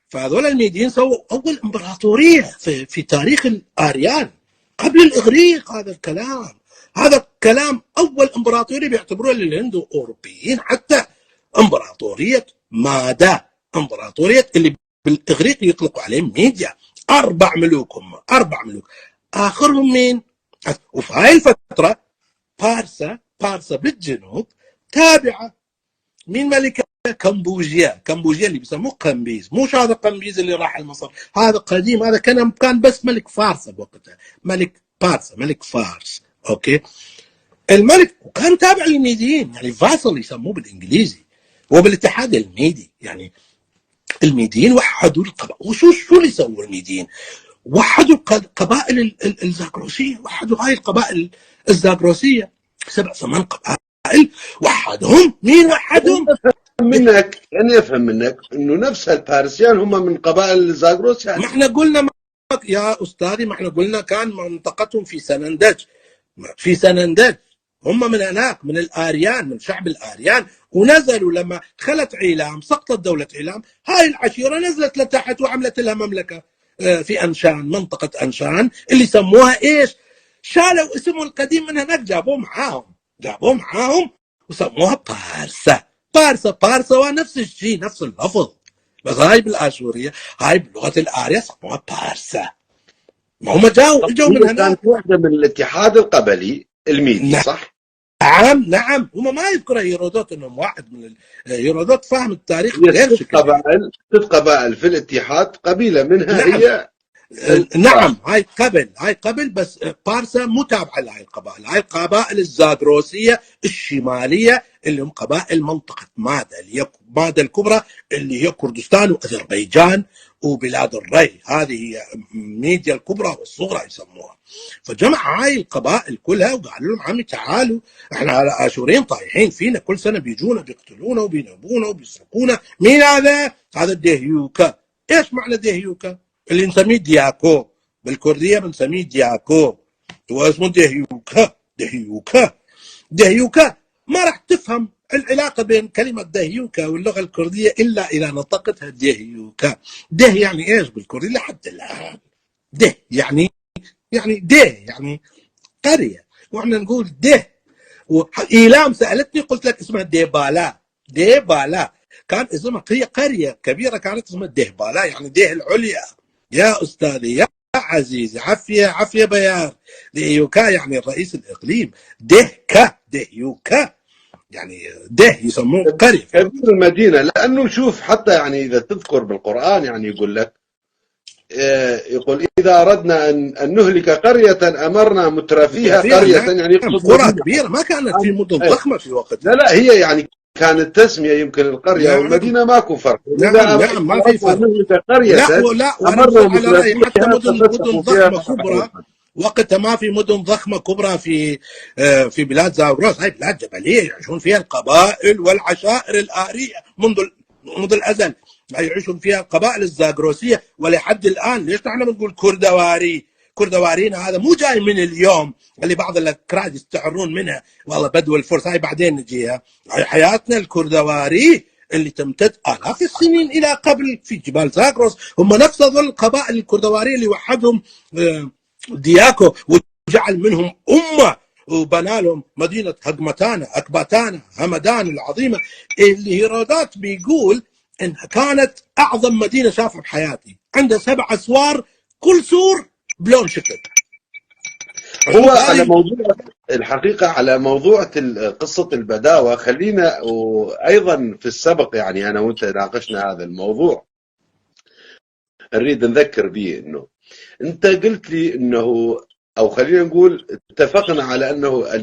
فهذول الميديين سووا اول امبراطورية في تاريخ الاريان قبل الاغريق. هذا الكلام، هذا الكلام اول امبراطورية بيعتبروها للهندو اوروبيين، حتى امبراطورية مادا، امبراطورية اللي بالاغريق يطلقوا عليهم ميديا. 4 ملوك، هم 4 ملوك، اخرهم مين؟ وفي هاي الفترة بارسا بالجنوب تابعه مين ملكه؟ كمبوجيا. كمبوجيا اللي بيسموه قمبيز، مش هذا قمبيز اللي راح لمصر، هذا قديم، هذا كان بس ملك فارس بوقتها، ملك بارسا، ملك فارس. okay، الملك وكان تابع للميديين، يعني vassal يسموه بالانجليزي، وبالاتحاد الميدي. يعني الميديين وحدوا القبائل. وشو شو اللي سووا الميديين؟ وحدوا القبائل الزاغروسيه، وحدوا هاي القبائل الزاغروسيه 7 8 قبائل وحدهم. مين وحدهم؟ منك يعني افهم منك انه نفس البارسيان هم من قبائل الزاغروس يعني. ما احنا قلنا يا استاذي، ما احنا قلنا كان منطقتهم في سنندج، في سنندج، هم من هناك، من الاريان، من شعب الاريان، ونزلوا لما خلت عيلام، سقطت دولة عيلام، هاي العشيرة نزلت لتحت وعملت لها مملكة في انشان، منطقة انشان اللي سموها ايش؟ شالوا اسمه القديم من هناك، جابوه معاهم، جابوه معاهم وسموها بارسا. بارسا بارسا نفس الشيء، نفس اللفظ، بس هاي بالاشوريه، هاي بلغه الاريا سموها بارسا. ما هم جو من هناك. كانت واحدة من الاتحاد القبلي الميدي. نعم. صح؟ نعم نعم، هم ما يذكر هيرودوت انهم واحد من هيرودوت فاهم التاريخ غير شكل. 6 قبائل في الاتحاد، قبيلة منها نعم. هي نعم، هاي قبل، هاي قبل، بس بارسا مو تابعه لهاي القبائل، هاي القبائل الزاغروسيه الشمالية اللي هم قبائل منطقة مادا، اللي هي مادا الكبرى اللي هي كردستان واذربيجان وبلاد الري، هذه هي ميديا الكبرى والصغرى يسموها. فجمع هاي القبائل كلها وقالوا لهم عمي تعالوا، احنا على اشورين طايحين فينا، كل سنة بيجونا بيقتلونا وبينهبونا وبيسرقونا. مين هذا؟ هذا ديهيوكا. ايش معنى ديهيوكا؟ اللي نسميه دياكو، بالكرديه بنسميه دياكو، هو اسمه ديهيوكا. ديهيوكا ديهيوكا ما راح تفهم العلاقة بين كلمة دهيوكا واللغة الكردية الا اذا نطقتها دهيوكا. ده يعني ايش بالكردي لحد الان؟ ده يعني ده يعني قرية، واحنا نقول ده. ايلام سالتني قلت لك اسمها ديبالا. ديبالا كان اسمها، هي قرية كبيرة كانت اسمها دهبالا، يعني ده العليا. يا استاذي يا عزيزي، عافية عافية بيار. دهيوكا يعني الرئيس الاقليم، دهكا دهيوكا يعني ده يسموه قرية كبير المدينة. لأنه شوف حتى يعني إذا تذكر بالقرآن يعني يقول لك يقول إذا أردنا أن نهلك قرية أمرنا مترفيها قرية، يعني قرى كبيرة، ما كانت في مدن ضخمة في وقتها. لا لا، هي يعني كانت تسمية يمكن القرية نعم. والمدينة ماكو فرق. نعم نعم، ما في فرق. قرية لا ولا، وأنا على رأيي حتى مدن ضخمة كبرى وقتها ما في مدن ضخمة كبرى في بلاد زاغروس. هاي بلاد جبلية يعيشون فيها القبائل والعشائر الآرية منذ الأزل، يعيشون فيها القبائل الزاغروسية ولحد الآن. ليش نحن بنقول كردواري؟ كردوارينا هذا مو جاي من اليوم اللي بعض الأكراد يستعرون منها، والله بدو الفرس، هاي بعدين نجيها. هاي حياتنا الكردواري اللي تمتد آلاف السنين إلى قبل في جبال زاغروس. هم نفس هذول القبائل الكردوارية اللي وحدهم دياكو وجعل منهم أمة وبنى لهم مدينة هجمتانا أكباتانا همدان العظيمة، اللي هيرودوت بيقول إنها كانت أعظم مدينة شافها بحياتي، عندها 7 أسوار كل سور بلون شكل. هو على موضوع الحقيقة، على موضوع قصة البداوة، خلينا وأيضا في السبق يعني أنا وأنت ناقشنا هذا الموضوع، نريد نذكر به إنه أنت قلت لي إنه، أو خلينا نقول اتفقنا على أنه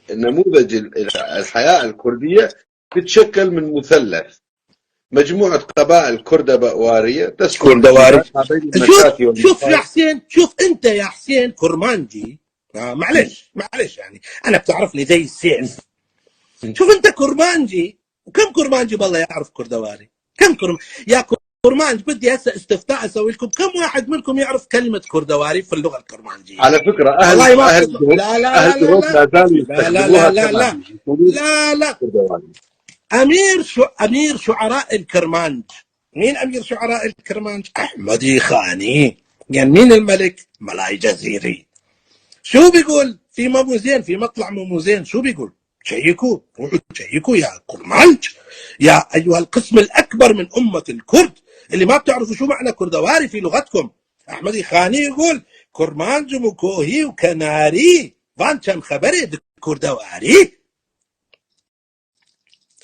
النموذج الحياة الكردية تتشكل من مثلث، مجموعة قبائل كردوارية تسكن كردواري. ما بين المشاكل شوف والمصايب. يا حسين، شوف أنت يا حسين كرمانجي، معلش يعني أنا بتعرفني زي السيف. شوف أنت كرمانجي، وكم كرمانجي بالله يعرف كردواري؟ كم يا كرمانج، بدي هسه استفتاء اسوي لكم، كم واحد منكم يعرف كلمة كردواري في اللغة الكرمانجيه؟ على فكرة والله ما اهل لا لا اهل لا دهوك لا لا زالوا لا لا لا يستخدموها لا لا كما يقولون لا لا كردواري. امير شعراء الكرمانج مين امير شعراء الكرمانج؟ احمدي خاني. يعني مين الملك؟ ملاي جزيري. شو بيقول في مموزين، في مطلع مموزين؟ شو بيقول؟ شيكوا، روحوا شيكوا يا كرمانج، يا ايها القسم الاكبر من امه الكرد اللي ما بتعرفوا شو معنى كردواري في لغتكم. احمدي خاني يقول كرمانج وكوهي وكناري فانشان خبري كردواري.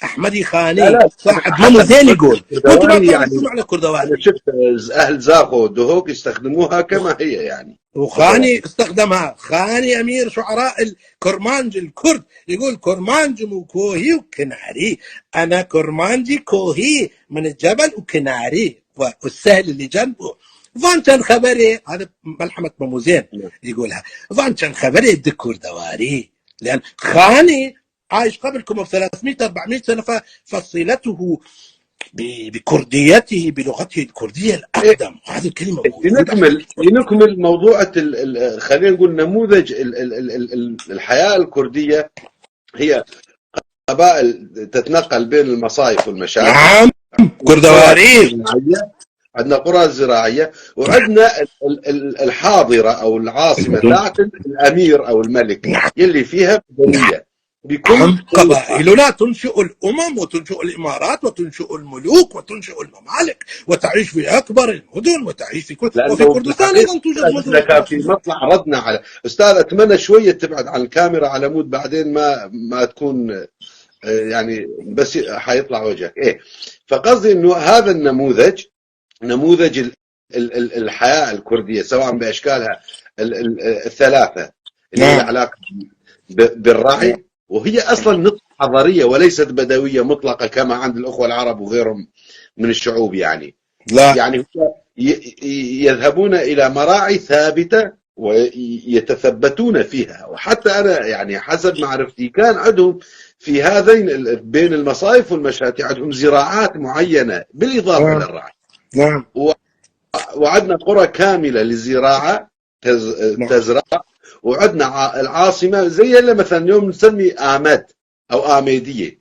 احمدي خاني لا لا، صاحب حتى مموزين يقول، وانتم ما كردواري بتعرفوا يعني شو معنى انا كردواري. شفت اهل زاخو دهوك يستخدموها كما هي يعني. وخاني استخدمها، خاني امير شعراء الكرمانج الكرد يقول كرمانج وكوهي وكناري، انا كرمانجي كوهي من الجبل وكناري والسهل اللي جنبه. فانشان خبري، هذا ملحمة مموزين يقولها، فانشان خبري الدكور دواري، لان خاني عايش قبلكم ب 300 400 سنة، فصيلته بكرديته بلغته الكردية الاقدم، هذه الكلمة موجودة. لنكمل موضوع خلينا نقول نموذج الحياة الكردية، هي قبائل تتنقل بين المصايف والمشاكل. نعم، كردواري. عندنا قرى زراعية، وعندنا الحاضرة أو العاصمة تاعت الأمير أو الملك يلي فيها بدوية بكل نعم. قبائلنا تنشئ الأمم وتنشئ الإمارات وتنشئ الملوك وتنشئ الممالك وتعيش في أكبر المدن وتعيش في كل، وفي كردستان أيضا توجد مدن. كان في مطلع ردنا على أستاذ، أتمنى شوية تبعد عن الكاميرا على مود بعدين ما تكون يعني بس حيطلع وجهك. إيه، فقصدي إنه هذا النموذج، نموذج الحياة الكردية سواء بأشكالها الثلاثة اللي هي علاقة بالرعي، وهي أصلا نطق حضارية وليست بدوية مطلقة كما عند الأخوة العرب وغيرهم من الشعوب. يعني لا. يعني يذهبون إلى مراعي ثابتة ويتثبتون فيها. وحتى أنا يعني حسب معرفتي كان عندهم في هذين بين المصايف والمشاتي عندهم زراعات معينة بالإضافة للرعي. وعندنا قرى كاملة للزراعة تزرع، وعندنا العاصمة زي اللي مثلا اليوم نسمي آمد أو آميدية.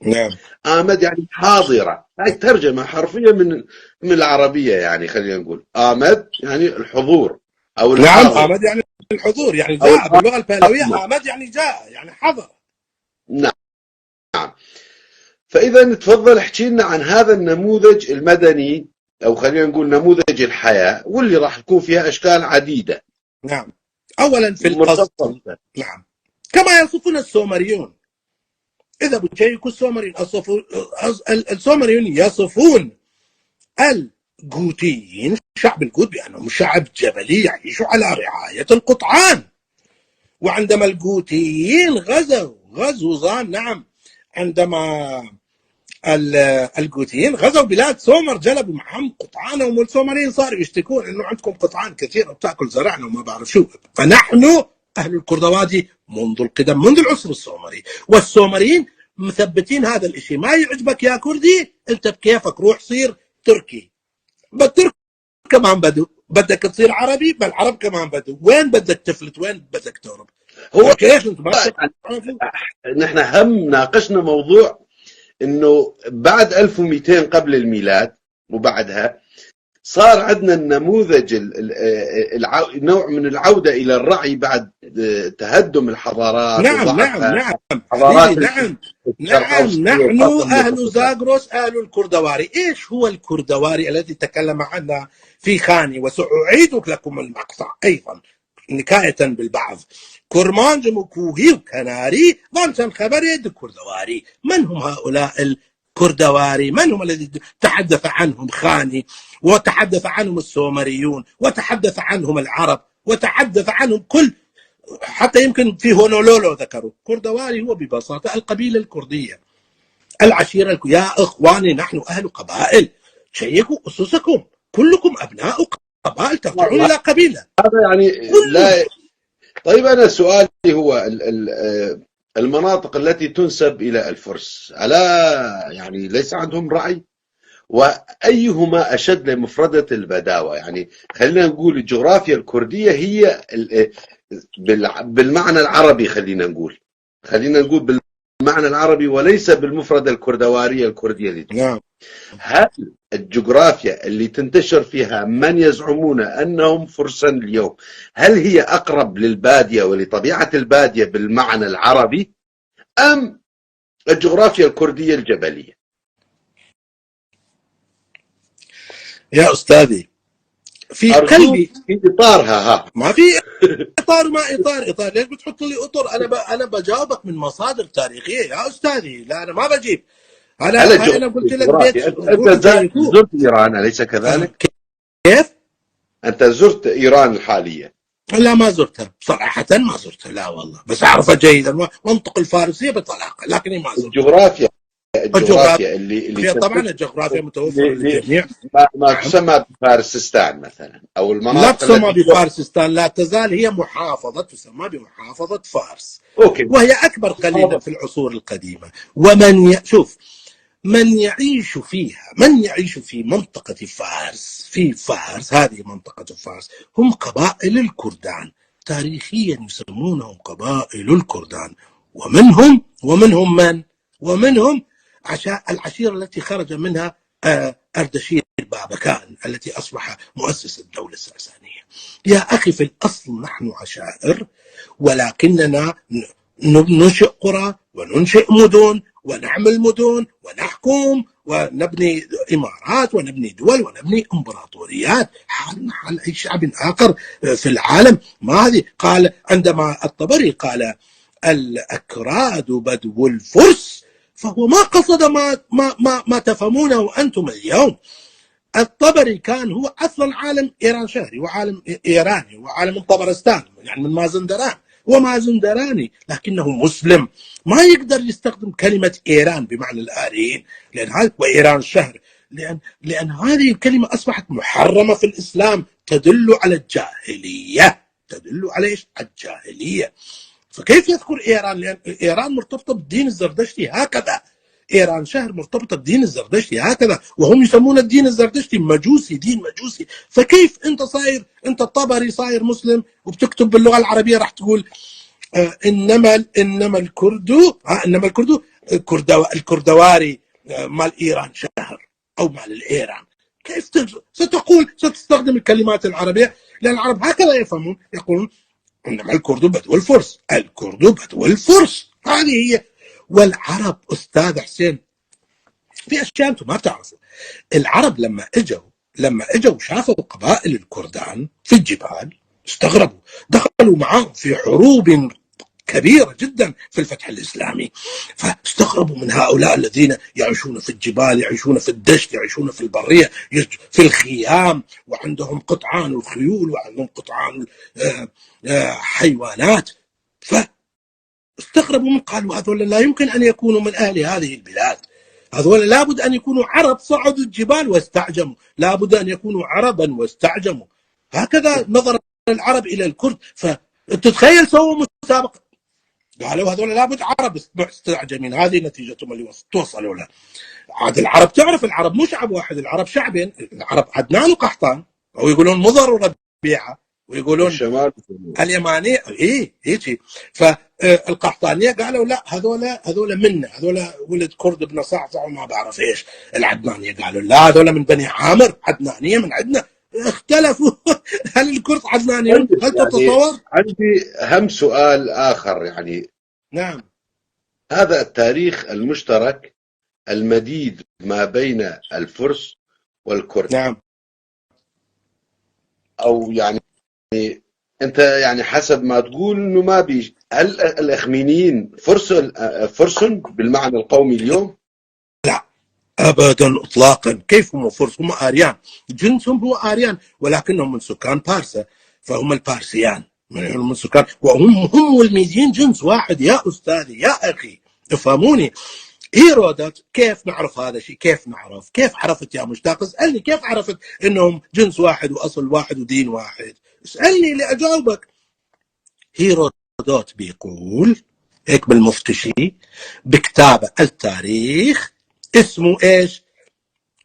آمد يعني حاضرة، هاي ترجمة حرفية من العربية، يعني خلينا نقول آمد يعني الحضور أو الحاضر. نعم، آمد يعني الحضور، يعني جاء باللغة البهلوية، آمد يعني جاء يعني حضر. نعم. فإذا تفضل احكي لنا عن هذا النموذج المدني أو خلينا نقول نموذج الحياة واللي راح يكون فيها أشكال عديدة. نعم. أولا في الأصل، نعم، كما يصفون السومريون، إذا بتشيكوا السومريون، السومريون يصفون الجوتيين شعب الجوت بأنهم شعب جبلي يعيش على رعاية القطعان. وعندما الجوتيين غزوا زان، نعم، عندما الجوتيين غزوا بلاد سومر جلبوا معهم قطعانهم، والسومريين صاروا يشتكون انه عندكم قطعان كثيرة وبتاكل زرعنا وما بعرف شو. فنحن اهل الكردوادي منذ القدم، منذ العصر السومري، والسومريين مثبتين هذا الشيء. ما يعجبك يا كردي انت بكيفك، روح صير تركي، بالترك كمان بدو، بدك تصير عربي بالعرب كمان بدو، وين بدك تفلت، وين بدك تهرب؟ هو كيف انت ما نحن هم ناقشنا موضوع انه بعد 1200 قبل الميلاد وبعدها صار عندنا النموذج نوع من العودة إلى الرعي بعد تهدم الحضارات. نعم نعم نعم حضارات، نعم نعم. نحن أهل زاغروس، أهل الكردواري. إيش هو الكردواري الذي تكلم عنه في خاني؟ وسأعيد لكم المقطع أيضا نكاية بالبعض. كرمانج مكوهي وكناري ضمسا خبري كردواري. من هم هؤلاء الكردواري؟ من هم الذي تحدث عنهم خاني، وتحدث عنهم السومريون، وتحدث عنهم العرب، وتحدث عنهم كل، حتى يمكن في هونولولو ذكروا كردواري. هو ببساطة القبيلة الكردية، العشيرة. يا إخواني نحن أهل قبائل، شيكوا أسسكم، كلكم أبناء قبائل ترجعون إلى قبيلة. هذا يعني لا. طيب أنا سؤالي هو المناطق التي تنسب إلى الفرس ألا يعني ليس عندهم رأي؟ وأيهما أشد لمفردة البداوة؟ يعني خلينا نقول الجغرافيا الكردية هي بالمعنى العربي، خلينا نقول بالمعنى العربي وليس بالمفردة الكردوارية الكردية اللي. نعم. هل الجغرافيا اللي تنتشر فيها من يزعمون أنهم فرسان اليوم، هل هي أقرب للبادية ولطبيعة البادية بالمعنى العربي أم الجغرافيا الكردية الجبلية؟ يا أستاذي في أرجوك قلبي في إطارها. ها ما في اطار، ما اطار، اطار ليش بتحط لي اطر؟ انا بجاوبك من مصادر تاريخية يا استاذي، لا انا ما بجيب. انا هل انا قلت لك بيت الجغرافيا، أنت زرت إيران أليس كذلك؟ كيف؟ أنت زرت إيران الحالية؟ لا ما زرتها صراحة، ما زرتها لا والله، بس أعرفها جيدا وأنطق الفارسية بطلاقة، لكني ما زرتها. الجغرافيا اللي طبعا الجغرافيا متوفرة للجميع. ما تسمى بفارسستان مثلا أو المناطق لا تسمى بفارسستان، لا تزال هي محافظة تسمى بمحافظة فارس. okay. وهي أكبر قليلا في العصور القديمة. ومن شوف من يعيش فيها، من يعيش في منطقة فارس، في فارس، هذه منطقة فارس، هم قبائل الكردان، تاريخيا يسمونهم قبائل الكردان. ومنهم من؟ ومنهم العشيرة التي خرج منها أردشير بابكان التي أصبح مؤسس الدولة الساسانية. يا أخي في الأصل نحن عشائر، ولكننا ننشئ قرى وننشئ مدن ونعمل مدن ونحكم ونبني إمارات ونبني دول ونبني إمبراطوريات، حالنا حال أي شعب آخر في العالم. ما هذه؟ قال عندما الطبري قال الأكراد بدو الفرس، فهو ما قصد ما ما ما, ما تفهمونه أنتم اليوم. الطبري كان هو أصلا عالم إيران شهري وعالم إيراني وعالم طبرستان، يعني من مازندران، هو مازندراني لكنه مسلم، ما يقدر يستخدم كلمة إيران بمعنى الآريين، لأن هذا وإيران شهر، لأن هذه الكلمة أصبحت محرمة في الإسلام، تدل على الجاهلية، تدل على إيش؟ الجاهلية. فكيف يذكر إيران؟ لأن إيران مرتبطة بالدين الزردشتي هكذا، إيران شهر مرتبطة بالدين الزردشتي هكذا، وهم يسمون الدين الزردشتي مجوسي، دين مجوسي. فكيف أنت صاير، أنت الطبري صاير مسلم وبتكتب باللغة العربية راح تقول إنما الكرد، إنما الكرد الكردواري مال إيران شهر أو مال الإيران؟ كيف ستقول، ستستخدم الكلمات العربية؟ لأن العرب هكذا يفهمون، يقولون إنما الكرد بدو الفرس، الكرد بدو الفرس، هذه هي. والعرب أستاذ حسين في أشياء أنتم ما بتعرفوا. العرب لما اجوا شافوا قبائل الكردان في الجبال استغربوا، دخلوا معاهم في حروب كبيرة جدا في الفتح الإسلامي، فاستغربوا من هؤلاء الذين يعيشون في الجبال، يعيشون في الدشت، يعيشون في البرية، في الخيام، وعندهم قطعان الخيول وعندهم قطعان حيوانات. فاستغربوا من، قالوا هذول لا يمكن أن يكونوا من أهل هذه البلاد، هذول لابد أن يكونوا عرب صعدوا الجبال واستعجموا، لابد أن يكونوا عربا واستعجموا. هكذا نظر العرب إلى الكرد. فتتخيل سووا مسابقة، قالوا هذول لابد عرب مستعجمين، هذه نتيجتهم اللي توصلوا لها. عاد العرب تعرف، العرب مو شعب واحد، العرب شعبين، العرب عدنان وقحطان، او يقولون مضر وربيعة، ويقولون الشمال اليمانية، اي هيك. فالقحطانيه قالوا لا، هذول منا، هذول ولد كرد بن صعصع وما بعرف ايش. العدنانيه قالوا لا، هذول من بني عامر، عدنانيه من عندنا. اختلفوا. هل الكرد عدنانيون؟ هل تتصور؟ عندي هم سؤال اخر يعني. نعم. هذا التاريخ المشترك المديد ما بين الفرس والكرد. نعم. او يعني انت يعني حسب ما تقول انه ما بيج، هل الاخمينيين فرس بالمعنى القومي اليوم؟ لا ابدا اطلاقا. كيف هم فرس؟ هم اريان، جنسهم هو اريان، ولكنهم من سكان بارسا، فهم البارسيان من سكان، وهم هم والميديين جنس واحد يا استاذي يا اخي، افهموني. هيرودوت كيف نعرف هذا الشيء؟ كيف نعرف؟ كيف عرفت يا مشتاق؟ اسالني كيف عرفت انهم جنس واحد واصل واحد ودين واحد؟ اسالني لاجاوبك. هيرودوت بيقول هيك بالمفتشي بكتابه التاريخ اسمه ايش؟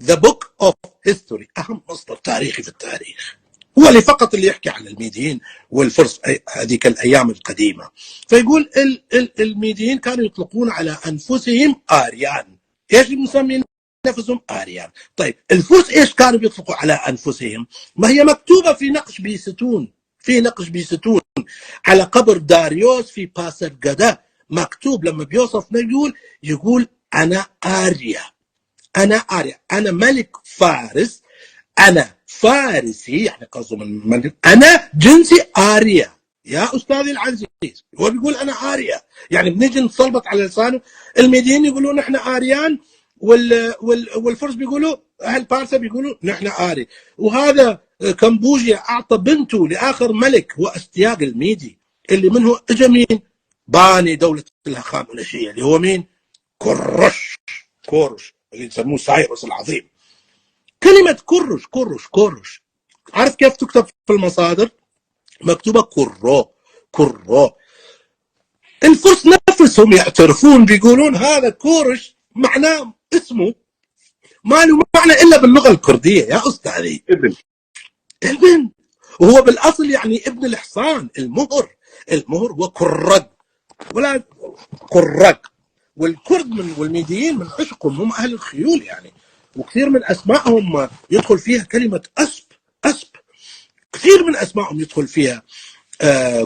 The Book of History، اهم مصدر تاريخي في التاريخ. هو اللي فقط اللي يحكي عن الميديين والفرس هذيك الايام القديمة. فيقول الميديين كانوا يطلقون على انفسهم اريان. ايش مسمين نفسهم؟ اريان. طيب الفرس ايش كانوا بيطلقوا على انفسهم؟ ما هي مكتوبة في نقش بيستون، في نقش بيستون على قبر داريوس في باسرجدا، مكتوب لما بيوصف يقول انا اريا، انا اريا، انا ملك فارس، انا فارسي، يعني قصده من ملك، انا جنسي اريا. يا استاذي العزيز هو بيقول انا اريا، يعني بنيجي نصلبط على لسانه. الميديين يقولون نحن اريان، والفرس بيقولوا، اهل بارسا بيقولوا نحن اري. وهذا كمبوجيا اعطى بنته لاخر ملك هو استياق الميدي، اللي منه اجى مين؟ باني دولة الهخامنشيه، اللي هو مين؟ كرش، كورش اللي يسموه سايروس العظيم. كلمة كرش كرش كرش، عارف كيف تكتب في المصادر؟ مكتوبة كرو كرو. الفرس نفسهم يعترفون، بيقولون هذا كورش معناه اسمه ما له معنى الا باللغة الكردية يا استاذي. ابن ابن، وهو بالاصل يعني ابن الحصان، المهر، المهر هو كرد ولا كرك. والكرد من والميديين من عشقهم هم اهل الخيول يعني، وكثير من اسمائهم يدخل فيها كلمة اسب، اسب، كثير من اسمائهم يدخل فيها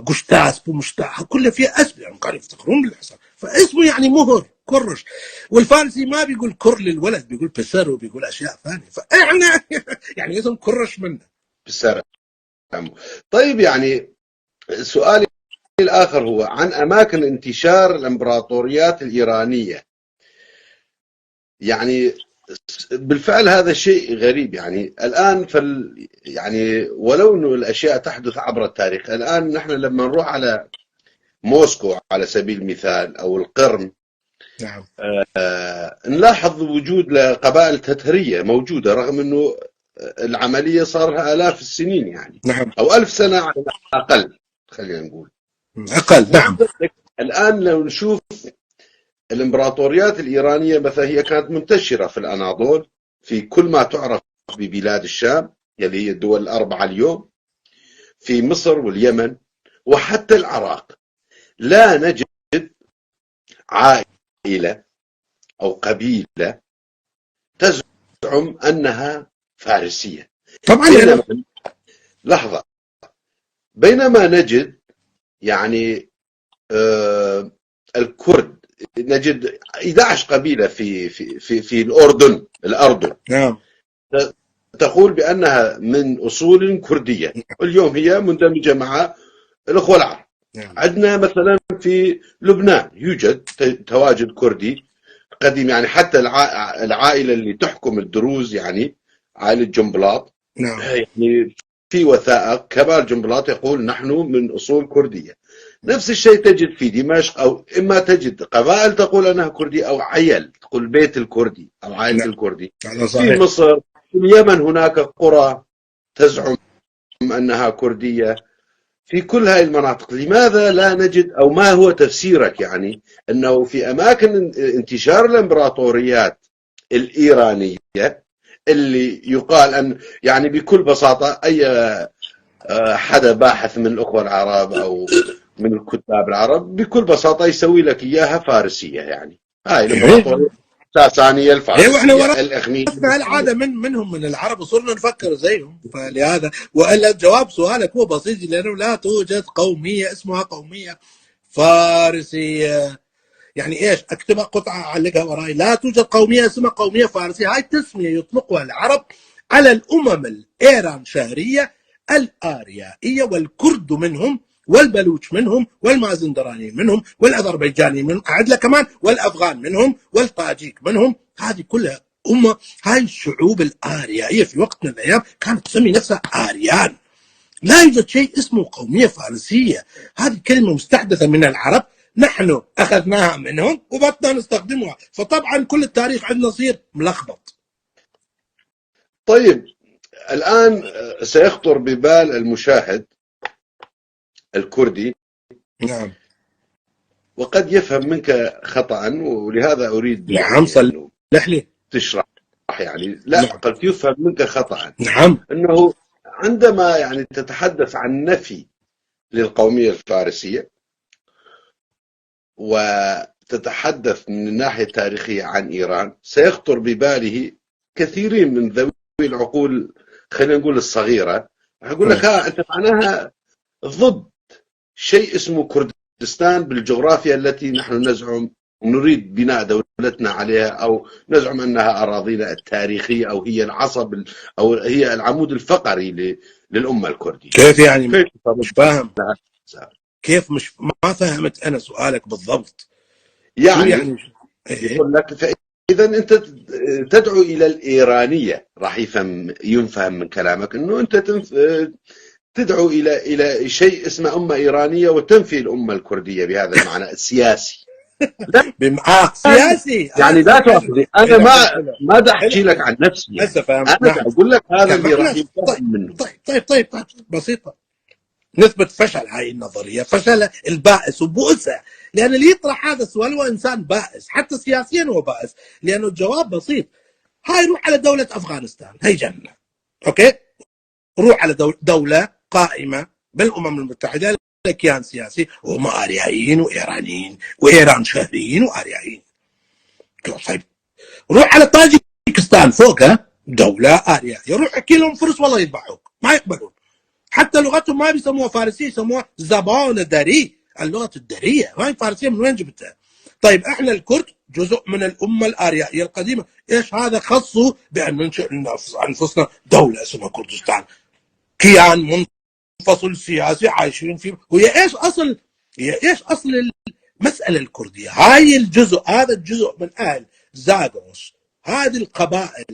قشتاسب ومشتاح، كلها فيها اسب، يعني كانوا يفتخرون بالحصان، فاسمه يعني مهر كرش. والفارسي ما بيقول كر للولد، بيقول بسر وبيقول اشياء ثانية، فاحنا يعني اسم كرش منه. بالسر. طيب يعني سؤالي الآخر هو عن أماكن انتشار الإمبراطوريات الإيرانية. يعني بالفعل هذا شيء غريب، يعني الآن يعني ولو أنه الأشياء تحدث عبر التاريخ، الآن نحن لما نروح على موسكو على سبيل المثال أو القرم، نعم، نلاحظ وجود لقبائل تترية موجودة، رغم أنه العملية صار لها آلاف السنين يعني، نعم، أو 1000 سنة على الأقل، خلينا نقول أقل. نعم. الآن لو نشوف الإمبراطوريات الإيرانية مثلا، هي كانت منتشرة في الأناضول، في كل ما تعرف ببلاد الشام يلي هي الدول الأربعة اليوم، في مصر واليمن وحتى العراق. لا نجد عائلة أو قبيلة تزعم أنها فارسية. طبعا. لحظة، بينما نجد يعني الكرد، نجد 11 قبيلة في في في في الأردن، الأردن نعم، تقول بأنها من أصول كردية، اليوم هي مندمجة مع الأخوة العرب. نعم. عندنا مثلا في لبنان يوجد تواجد كردي قديم، يعني حتى العائلة اللي تحكم الدروز، يعني عائلة جنبلاط، نعم، يعني في وثائق كمال جنبلاط يقول نحن من أصول كردية. نفس الشيء تجد في دمشق، أو إما تجد قبائل تقول أنها كردية، أو عيل تقول بيت الكردي أو عائلة نعم. الكردي. هذا في صحيح. مصر، في اليمن هناك قرى تزعم أنها كردية، في كل هاي المناطق. لماذا لا نجد، أو ما هو تفسيرك يعني أنه في أماكن انتشار الإمبراطوريات الإيرانية اللي يقال أن يعني بكل بساطة أي حدا باحث من الأخوة العرب أو من الكتاب العرب بكل بساطة يسوي لك إياها فارسية، يعني هاي الإمبراطورية الساسانية الفارسية. ايوه، احنا ورثنا الإخمينية. العادة منهم من العرب وصرنا نفكر زيهم، فلهذا. والا جواب سؤالك هو بسيط، لانه لا توجد قومية اسمها قومية فارسية. يعني ايش؟ اكتبها قطعة اعلقها وراي، لا توجد قومية اسمها قومية فارسية. هاي التسمية يطلقها العرب على الامم الايران شهرية الاريائية، والكرد منهم والبلوش منهم والمازندرانيين منهم والاذربيجانيين منهم، اعد لك كمان، والافغان منهم والطاجيك منهم. هذه كلها امه، هاي الشعوب الاريائيه في وقت من الايام كانت تسمي نفسها اريان. لا يوجد شيء اسمه قومية فارسيه، هذه كلمة مستحدثة من العرب، نحن اخذناها منهم وبطلنا نستخدمها، فطبعا كل التاريخ عندنا يصير ملخبط. طيب الآن سيخطر ببال المشاهد الكردي، نعم، وقد يفهم منك خطأ، ولهذا أريد نعم، يعني صلح لي تشرح، يعني لا، نعم. قد يفهم منك خطأ. نعم، أنه عندما يعني تتحدث عن نفي للقومية الفارسية وتتحدث من الناحية التاريخية عن إيران، سيخطر بباله كثيرين من ذوي العقول، خلينا نقول الصغيرة، يقول لك ها أنت معناها ضد شيء اسمه كردستان بالجغرافيا التي نحن نزعم نريد بناء دولتنا عليها، أو نزعم أنها أراضينا التاريخية، أو هي العصب أو هي العمود الفقري للأمة الكردية. كيف يعني؟ كيف؟ مش فاهم كيف، مش ما فهمت أنا سؤالك بالضبط. يعني يقول لك فإذا أنت تدعو إلى الإيرانية، راح ينفهم من كلامك أنه أنت تدعو إلى شيء اسمه أمة إيرانية وتنفي الأمة الكردية بهذا المعنى السياسي. بمعاق سياسي يعني لا تأخذني، أنا ما دا أحكي لك عن نفسي يعني. أنا أقول لك هذا اللي راح يفهم منه. طيب طيب طيب بسيطة، نثبت فشل هاي النظرية، فشل البائس وبؤسه، لأن اللي يطرح هذا السؤال هو إنسان بائس، حتى سياسيا هو بائس، لأنه الجواب بسيط. هاي روح على دولة أفغانستان، هي جنة، okay؟ روح على دولة قائمة بالأمم المتحدة، كيان سياسي، وهم آريائيين وإيرانيين وإيران شهريين وآريائيين. طيب روح على طاجيكستان فوقها دولة آريائية، روح احكي لهم فرس والله يذبحوك، ما يقبلون. حتى لغتهم ما بيسموها فارسية، يسموها زبان داري، اللغة الدارية، ما هي فارسية، من وين جبتها؟ طيب احنا الكرد جزء من الأمة الآريائية القديمة، ايش هذا خصه بأن ننشئ أنفسنا دولة اسمها كردستان، كيان منفصل سياسي عايشين فيه؟ وهي ايش اصل، هي ايش اصل المسألة الكردية؟ هاي الجزء، هذا الجزء من اهل زاغروس، هذه القبائل،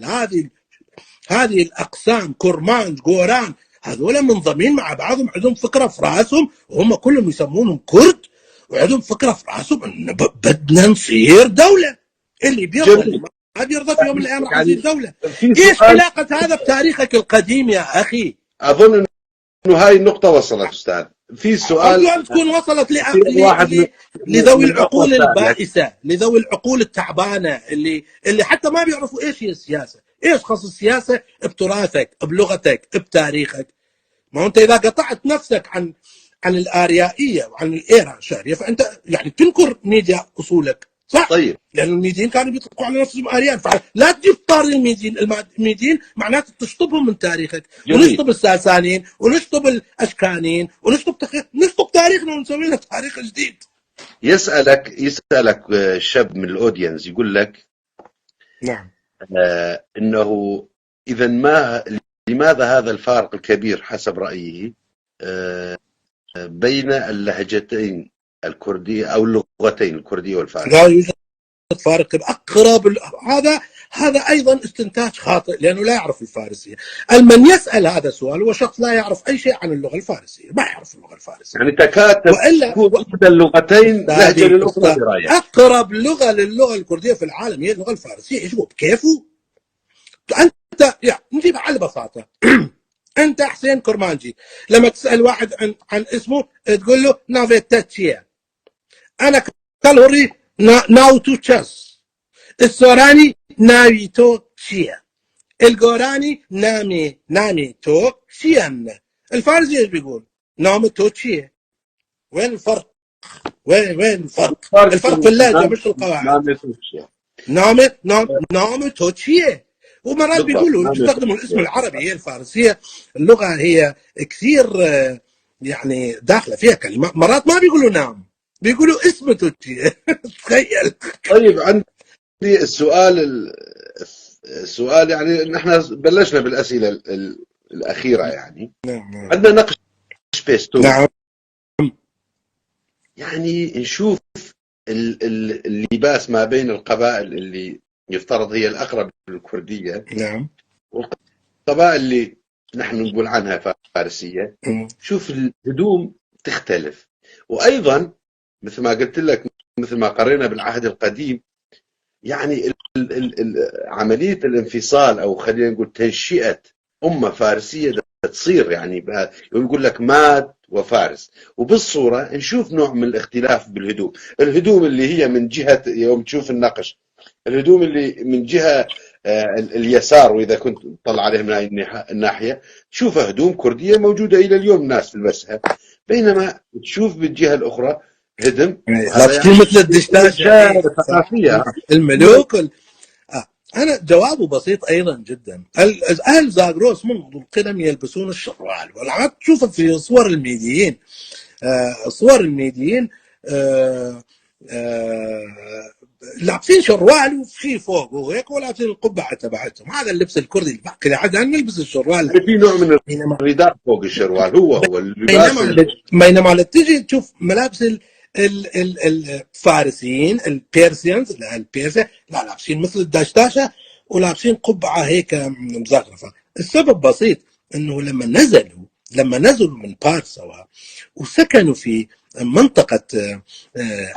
هذه الاقسام، كرمانج، غوران، هذول منظمين مع بعضهم، عندهم فكرة في راسهم، وهم كلهم يسمونهم كرد، وعندهم فكرة في راسهم ان بدنا نصير دولة. اللي بيرضى اللي ما بيرضى في يوم من الايام راح نصير دولة. ايش علاقة هذا بتاريخك القديم يا اخي؟ اظن انه هاي النقطة وصلت استاذ. في سؤال أرجو أن تكون وصلت لذوي العقول البائسة، لذوي العقول التعبانة، اللي حتى ما بيعرفوا ايش هي السياسة، ايش خص السياسة بتراثك، بلغتك، بتاريخك. ما انت اذا قطعت نفسك عن الاريائية وعن الايران شهرية، فانت يعني تنكر ميديا اصولك، صح؟ طيب، لأن الميديين كانوا بيطلقوا على نفسهم آريان، فلا تجيب طاري الميديين، معناته تشطبهم من تاريخك. جميل. ونشطب الساسانيين ونشطب الأشكانيين ونشطب نشطب تاريخنا ونسوي لنا تاريخ جديد. يسألك شاب من ال audience، يقول لك نعم انه اذا ما لماذا هذا الفارق الكبير حسب رأيه بين اللهجتين الكردية أو اللغتين الكردية والفارسية؟ لا يوجد فارق، أقرب هذا أيضا استنتاج خاطئ، لأنه لا يعرف الفارسية. المن يسأل هذا السؤال هو شخص لا يعرف أي شيء عن اللغة الفارسية، ما يعرف اللغة الفارسية. يعني تكاد تكون إحدى اللغتين لهجة للأخرى برايك. أقرب لغة للغة الكردية في العالم هي اللغة الفارسية. إيش هو بكيفه؟ أنت يعني نجيب على بساطة. أنت حسين كرمانجي لما تسأل واحد عن اسمه تقول له نافيتاتشيا، أنا كالهوري ناوتو تشاس، السوراني ناويتو تشيا، الجوراني نامي تو شيان، الفارسي ايش بيقول؟ نامي تو تشيا. وين الفرق؟ وين الفرق؟ الفرق في اللهجة مش القواعد. نامي نامي تو تشيا. ومرات بيقولوا بيستخدموا الاسم العربي، هي الفارسية اللغة هي كثير يعني داخلة فيها كلمات، مرات ما بيقولوا نام، بيقولوا اسمه توتشي. تخيل. طيب عندي السؤال، السؤال يعني نحن بلشنا بالاسئلة الاخيرة يعني. نعم. عندنا نقش بيستون. نعم. يعني نشوف اللباس ما بين القبائل اللي يفترض هي الاقرب للكرديه. نعم. والقبائل اللي نحن نقول عنها فارسيه. شوف الهدوم تختلف، وايضا مثل ما قلت لك، مثل ما قرينا بالعهد القديم، يعني عملية الانفصال أو خلينا نقول تنشئة أمة فارسية تصير، يعني يقول لك ماد وفارس، وبالصورة نشوف نوع من الاختلاف بالهدوم، الهدوم اللي هي من جهة، يوم تشوف النقش، الهدوم اللي من جهة اليسار، واذا كنت تطلع عليهم من هاي الناحية تشوف هدوم كرديه موجودة الى اليوم الناس تلبسها، بينما تشوف بالجهة الاخرى هدم إيه، لابسين يعني مثل الدشداشه إيه، ثقافية. الملوك انا جوابه بسيط ايضا جدا. اهل زاغروس منذ القدم يلبسون الشروال، والعاد تشوف في صور الميديين، صور الميديين لابسين شروال وفي فوق وهيك، ولابسين القبعة تبعتهم. هذا اللبس الكردي الباقي لحد الان نلبس الشروال. في نوع من الرداء فوق الشروال، هو اللباس. بينما تيجي تشوف ملابس الفارسيين، ال Persians، لا، ال Persia لا، لابسين مثل الدشداشه ولابسين قبعه هيك مزخرفه. السبب بسيط، انه لما نزلوا من بارسوا وسكنوا في منطقة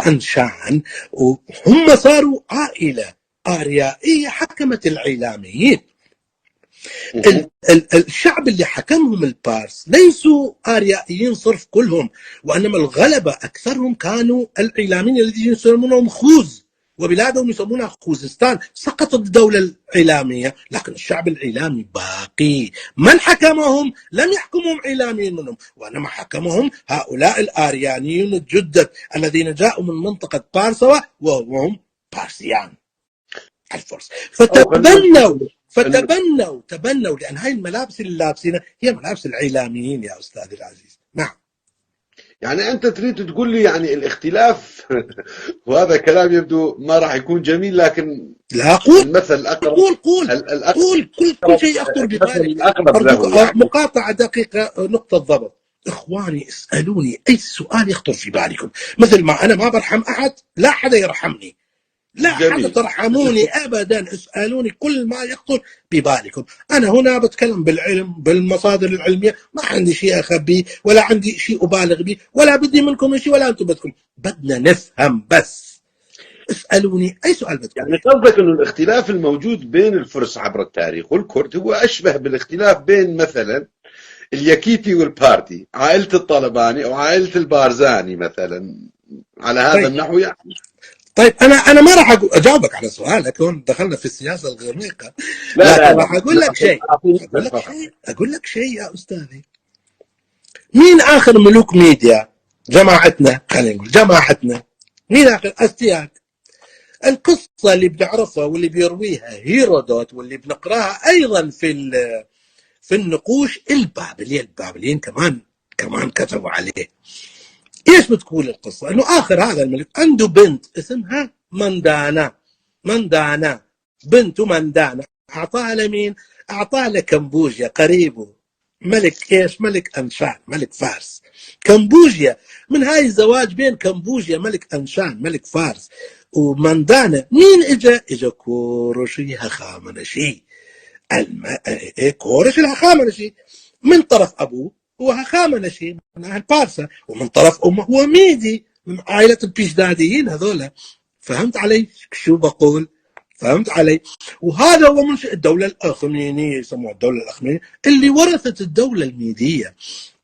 أنشان، وهم صاروا عائلة آريائية حكمت العيلاميين. الشعب اللي حكمهم البارس ليسوا آريائيين صرف كلهم، وإنما الغلبة أكثرهم كانوا العيلاميين الذين يسمونهم خوز، وبلادهم يسمونها خوزستان. سقطت الدولة العيلامية لكن الشعب العيلامي باقي. من حكمهم؟ لم يحكمهم عيلاميين منهم، وإنما حكمهم هؤلاء الآريانيون الجدد الذين جاءوا من منطقة بارسوا، وهم بارسيان الفرس. فتبنوا لأن هاي الملابس اللي لابسينها هي ملابس العيلاميين يا أستاذ العزيز. نعم. يعني أنت تريد تقول لي يعني الاختلاف، وهذا كلام يبدو ما راح يكون جميل، لكن لا، قول. المثل الأقرب قول قول قول كل شيء يخطر ببالك. الأقرب يعني. مقاطعة دقيقة، نقطة ضبط. إخواني، اسألوني أي سؤال يخطر في بالكم. مثل ما أنا ما برحم أحد، لا حدا يرحمني، لا حدا ترحموني ابدا. اسالوني كل ما يخطر ببالكم. انا هنا بتكلم بالعلم، بالمصادر العلميه، ما عندي شيء اخبيه ولا عندي شيء ابالغ به، ولا بدي منكم شيء ولا انتم بدكم. بدنا نفهم بس. اسالوني اي سؤال بدكم. يعني قصدك انه الاختلاف الموجود بين الفرس عبر التاريخ والكرد هو اشبه بالاختلاف بين مثلا اليكيتي والبارتي، عائلة الطلباني او عائلة البارزاني مثلا، على هذا النحو يعني. طيب، انا ما راح اجاوبك على سؤالك، هون دخلنا في السياسة الغميقه. لا لا. لكن راح اقول لك شيء، اقول لك شيء يا استاذي. مين اخر ملوك ميديا؟ جماعتنا، خلينا نقول جماعتنا، مين اخر؟ استياك. القصة اللي بنعرفها واللي بيرويها هيرودوت واللي بنقراها ايضا في النقوش البابليه، البابليين كمان كتبوا عليه، ايش بتقول القصه؟ انه اخر هذا الملك عنده بنت اسمها مندانا. مندانا، بنته مندانا اعطاها لمين؟ اعطاها لكمبوجيا قريبه، ملك ايش؟ ملك انشان، ملك فارس. كمبوجيا، من هاي الزواج بين كمبوجيا ملك انشان ملك فارس ومندانا، مين اجى؟ اجى كورش الهخامنشي. إيه، كورش الهخامنشي من طرف ابوه هو هخامنشي من اهل بارسا، ومن طرف امه هو ميدي من عائلة البيشداديين هذولا. فهمت علي شو بقول؟ فهمت علي؟ وهذا هو منشئ الدولة الأخمينية، يسموها الدولة الأخمينية، اللي ورثت الدولة الميدية،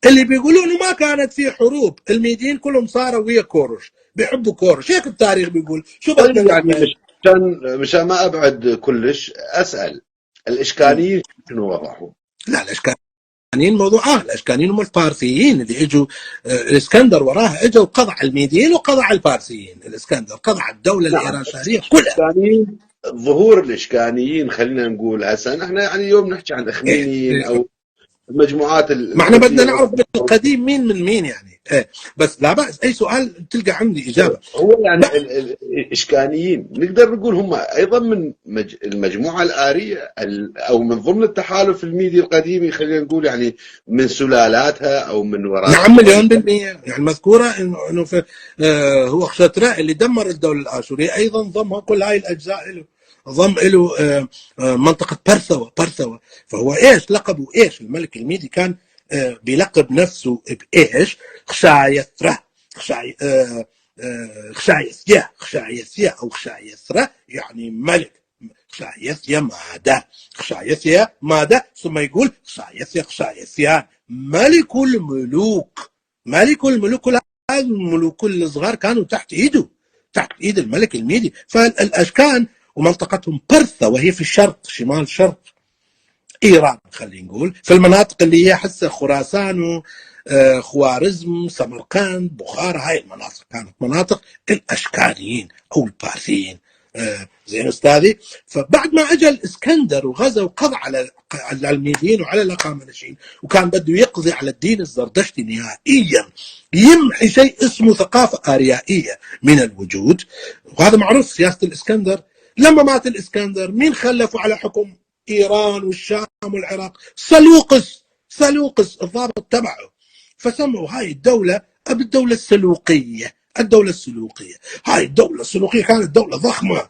اللي بيقولوا انه ما كانت في حروب. الميديين كلهم صاروا ويا كورش، بيحبوا كورش، هيك التاريخ بيقول. شو طيب. بدنا يعني نعمل؟ مشان ما ابعد كلش، اسال الاشكاليين شنو وضعهم؟ لا، الاشكاليين موضوع الاشكانيين هم الفارسيين اللي اجوا، الاسكندر وراها اجوا وقضى على الميديين وقضى على الفارسيين. الاسكندر قضى على الدولة الايران شهرية كلها. الاشكانيين، ظهور الاشكانيين، خلينا نقول هسه نحن يعني اليوم نحكي عن اخمينيين او المجموعات ما احنا بدنا نعرف بالقديم مين من مين يعني، إيه. بس لا بأس، اي سؤال تلقى عندي اجابه. هو يعني الاشكانيين نقدر نقول هم ايضا من المجموعة الاريه او من ضمن التحالف الميدي القديم، خلينا نقول يعني من سلالاتها او من وراء. نعم، مليون بالمية. يعني مذكورة انه في هو خشتراء اللي دمر الدولة الاشورية ايضا ضمها، كل هاي الاجزاء له، ضم له منطقة برثوة. برثوة، فهو ايش لقبه؟ ايش الملك الميدي كان بيلقب نفسه بايش؟ خشايثرة، خشايثيا، خشايثيا او خشايثرة، يعني ملك خشايثيا مادا، خشايثيا مادا. ثم يقول خشايثيا خشايثيان، ملك الملوك، ملك الملوك. كل الملوك الصغار كانوا تحت ايده، تحت ايد الملك الميدي. فالاشكان ومنطقتهم برثا، وهي في الشرق، شمال شرق ايران، خلينا نقول في المناطق اللي هي حسه خراسان وخوارزم، سمرقند، بخارى، هاي المناطق كانت مناطق الاشكانيين او البارثيين. زين استاذي، فبعد ما اجى الاسكندر وغزا وقضى على الميديين وعلى الاقامنشيين، وكان بده يقضي على الدين الزردشتي نهائيا، يمحي شيء اسمه ثقافة اريائيه من الوجود، وهذا معروف سياسة الاسكندر. لما مات الاسكندر مين خلفه على حكم ايران والشام والعراق؟ سلوقس، سلوقس الضابط تبعه. فسموا هاي الدولة بالدولة السلوقيه. الدولة السلوقيه، هاي الدولة السلوقيه كانت دولة ضخمة.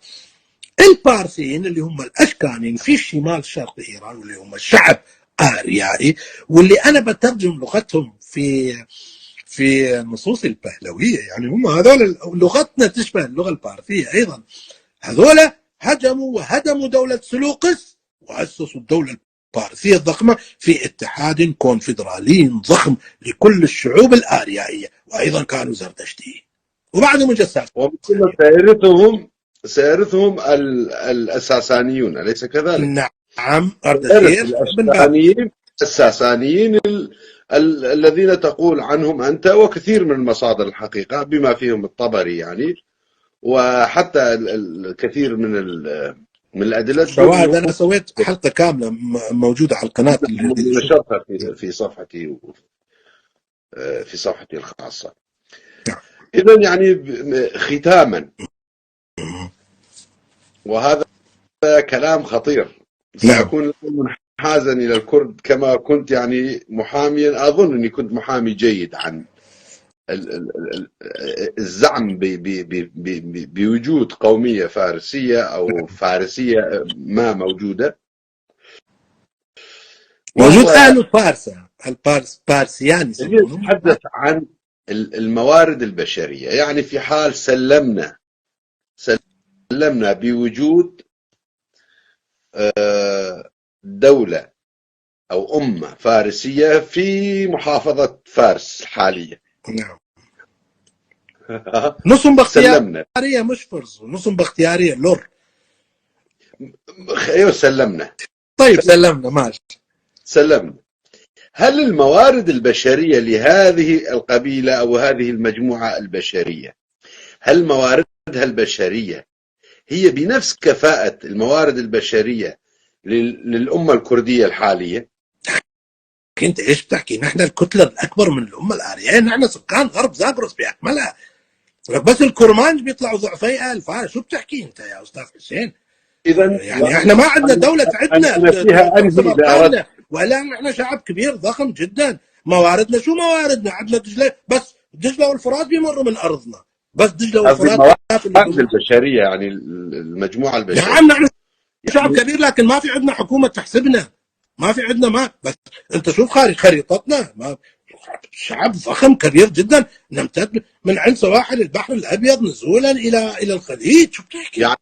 البارثيين اللي هم الاشكانيين في شمال شرق ايران، واللي هم الشعب اريائي، واللي انا بترجم لغتهم في النصوص البهلويه، يعني هم هذول لغتنا تشبه اللغة البارثيه ايضا. هذول هجموا وهدموا دولة سلوقس واسسوا الدولة الفارسية الضخمة في اتحاد كونفدرالي ضخم لكل الشعوب الاريائيه، وايضا كانوا زردشتيين. وبعدهم اجى ومن ثم سيرثهم الساسانيون، اليس كذلك؟ نعم، سيرث اردشير بن بابل. الأشكانيين الساسانيين الذين تقول عنهم أنت وكثير من المصادر الحقيقة بما فيهم الطبري يعني، وحتى الكثير من الأدلة تقول شواهد، أنه انا سويت حلقة كاملة موجودة على القناة اللي يريد يشوف. نشرتها في صفحتي في صفحتي الخاصة. نعم. إذا يعني ختاما، وهذا كلام خطير، نعم. سأكون منحازا إلى الكرد كما كنت يعني محاميا، أظن أني كنت محامي جيد عن الزعم بوجود قومية فارسية أو فارسية ما موجودة، موجود وهو اهل فارسه، البارس بارسيان اللي يسمونهم. يتحدث عن الموارد البشرية. يعني في حال سلمنا بوجود دولة أو أمة فارسية في محافظة فارس الحالية. نعم، نصهم باختياريه، سلمنا، مش فرس، نصهم باختياريه لور. ايوه سلمنا. طيب سلمنا، ماشي. سلمنا. هل الموارد البشرية لهذه القبيلة أو هذه المجموعة البشرية، هل مواردها البشرية هي بنفس كفاءة الموارد البشرية للأمة الكردية الحالية؟ انت ايش بتحكي؟ نحن الكتلة الاكبر من الامة الاريائيه، نحن سكان غرب زاغروس باكملها، لك بس الكرمانج بيطلعوا ضعفي الف. شو بتحكي انت يا استاذ حسين؟ إذا يعني احنا ما عندنا دولة تعدنا أنا فيها أنهي تحسب إذا أردت. ارقامنا، ولا نحن شعب كبير ضخم جدا. مواردنا شو مواردنا؟ عندنا دجله، بس دجله والفرات بيمروا من ارضنا، بس دجله قصدي والفرات اللي الموارد البشرية، يعني المجموعة البشرية. نعم، نحن شعب يعني كبير، لكن ما في عندنا حكومة تحسبنا، ما في عندنا، ما بس انت شوف خارج خريطتنا، ما شعب ضخم كبير جدا، نمتد من عند سواحل البحر الابيض نزولا الى الخليج. شو بتحكي؟ يعني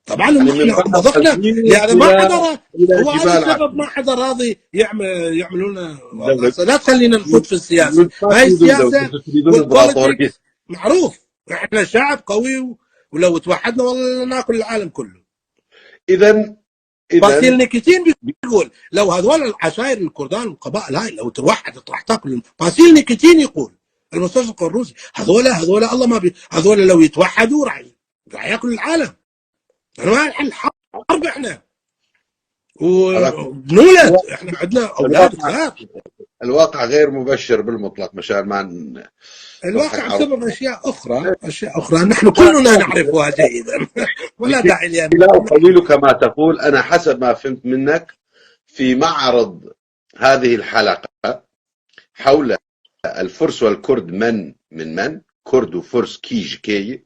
طبعا من نحن بحر ضخنا، الخليج لهذا ما إلى حدا إلى هو هذا جبال السبب عفرين. ما حدا راضي يعملوا لنا. دولة لا تخلينا نفوت في السياسة، ما هاي تريدون دولة، السياسة تريدون امبراطورية. وال politics معروف، احنا شعب قوي، ولو توحدنا والله ناكل العالم كله. إذا باسيل إذا نيكيتين بيقول لو هذول العشائر الكردان والقبائل هاي لو توحدت راح تاكل. باسيل نيكيتين يقول المستشرق الروسي هذول الله ما هذول لو يتوحدوا راح ياكلوا العالم. انا ما الحل حرب احنا وبنولد، احنا عندنا اولاد الواقع كثار. الواقع غير مبشر بالمطلق، مشان ما نضحك الواقع على بسبب اشياء اخرى، اشياء اخرى نحن كلنا نعرفها جيدا ولا لكي داعي لان لا أطول كما تقول. أنا حسب ما فهمت منك في معرض هذه الحلقة حول الفرس والكرد، من كرد وفرس كيج كي،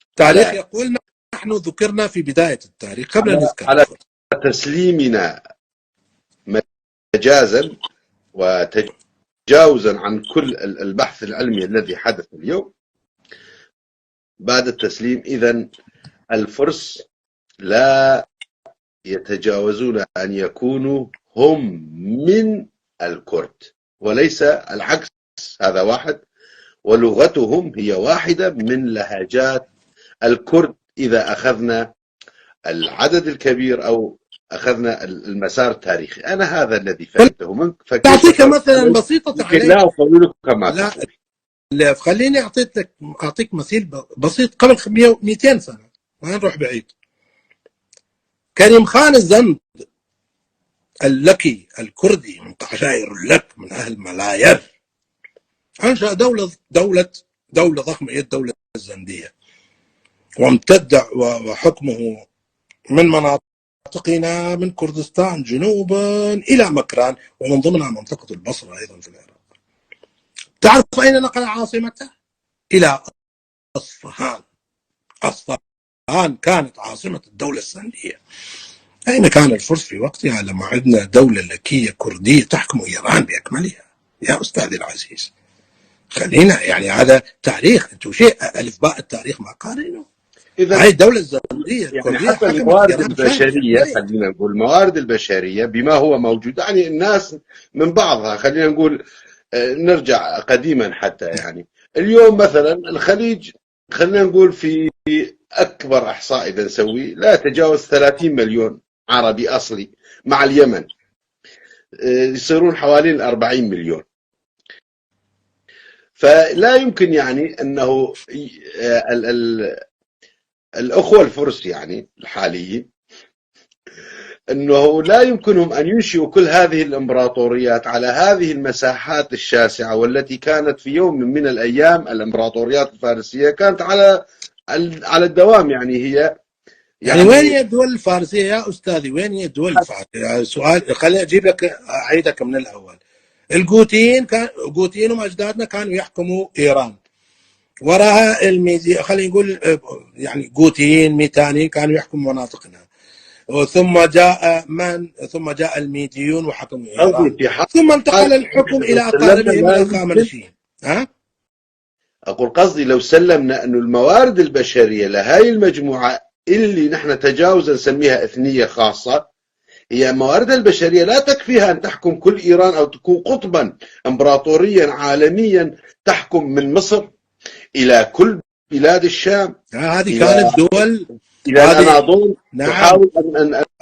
التاريخ على يقول نحن ذكرنا في بداية التاريخ قبل ان على نذكر على الفرس. تسليمنا مجازا وتجاوزا عن كل البحث العلمي الذي حدث اليوم بعد التسليم. إذا الفرس لا يتجاوزون أن يكونوا هم من الكرد وليس العكس، هذا واحد. ولغتهم هي واحدة من لهجات الكرد إذا أخذنا العدد الكبير أو أخذنا المسار التاريخي. أنا هذا الذي فهمته منك، فكيف أعطيك ترد مثلا علي؟ بسيطة يمكن عليك. لا أقول كما لا تقول. لا، خليني أعطيك مثيل بسيط قبل 200 سنة، ما نروح بعيد. كريم خان الزند اللكي الكردي من عشائر اللك من أهل ملاير، أنشأ دولة ضخمة هي الدولة الزندية، وامتد وحكمه من مناطقنا من كردستان جنوبا إلى مكران، ومن ضمنها منطقة البصرة أيضا في العراق. تعرف أين نقل عاصمته؟ إلى أصفهان. أصفهان كانت عاصمة الدولة الزندية. أين كان الفرس في وقتها لما عندنا دولة لكية كردية تحكم إيران بأكملها؟ يا أستاذي العزيز، خلينا يعني هذا تاريخ، أنتم شيء ألف باء التاريخ ما قارنه. إذا هاي الدولة الزندية يعني الكردية حتى حكمت الموارد إيران البشرية، شاملة. خلينا نقول الموارد البشرية بما هو موجود، يعني الناس من بعضها، خلينا نقول نرجع قديما حتى، يعني اليوم مثلا الخليج خلينا نقول في أكبر إحصاء إذا نسوي لا يتجاوز 30 مليون عربي أصلي، مع اليمن يصيرون حوالي 40 مليون. فلا يمكن يعني أنه الأخوة الفرس يعني الحاليين أنه لا يمكنهم أن ينشئوا كل هذه الإمبراطوريات على هذه المساحات الشاسعة، والتي كانت في يوم من الأيام الإمبراطوريات الفارسية كانت على الدوام. يعني هي يعني وين هي الدول الفارسية يا أستاذي؟ وين هي الدول الفارسية؟ يعني سؤال، خليني أجيب لك، أعيدك من الأول. الجوتيين كان جوتيين وأجدادنا كانوا يحكموا إيران، وراها الميدي، خلينا نقول يعني جوتيين ميتانيين كانوا يحكموا مناطقنا، ثم جاء من؟ ثم جاء الميديون وحكموا إيران، في حال ثم انتقل الحكم إلى لو سلمنا أقاربهم لا إلى يمكن الخامنشيين. ها؟ أقول قصدي لو سلمنا أنه الموارد البشرية لهاي المجموعة اللي نحن تجاوزا نسميها إثنية خاصة، هي موارد البشرية لا تكفيها أن تحكم كل إيران أو تكون قطبا إمبراطوريا عالميا تحكم من مصر إلى كل بلاد الشام، هذه إلى كانت دول إلى هذه الأناضول، نعم. تحاول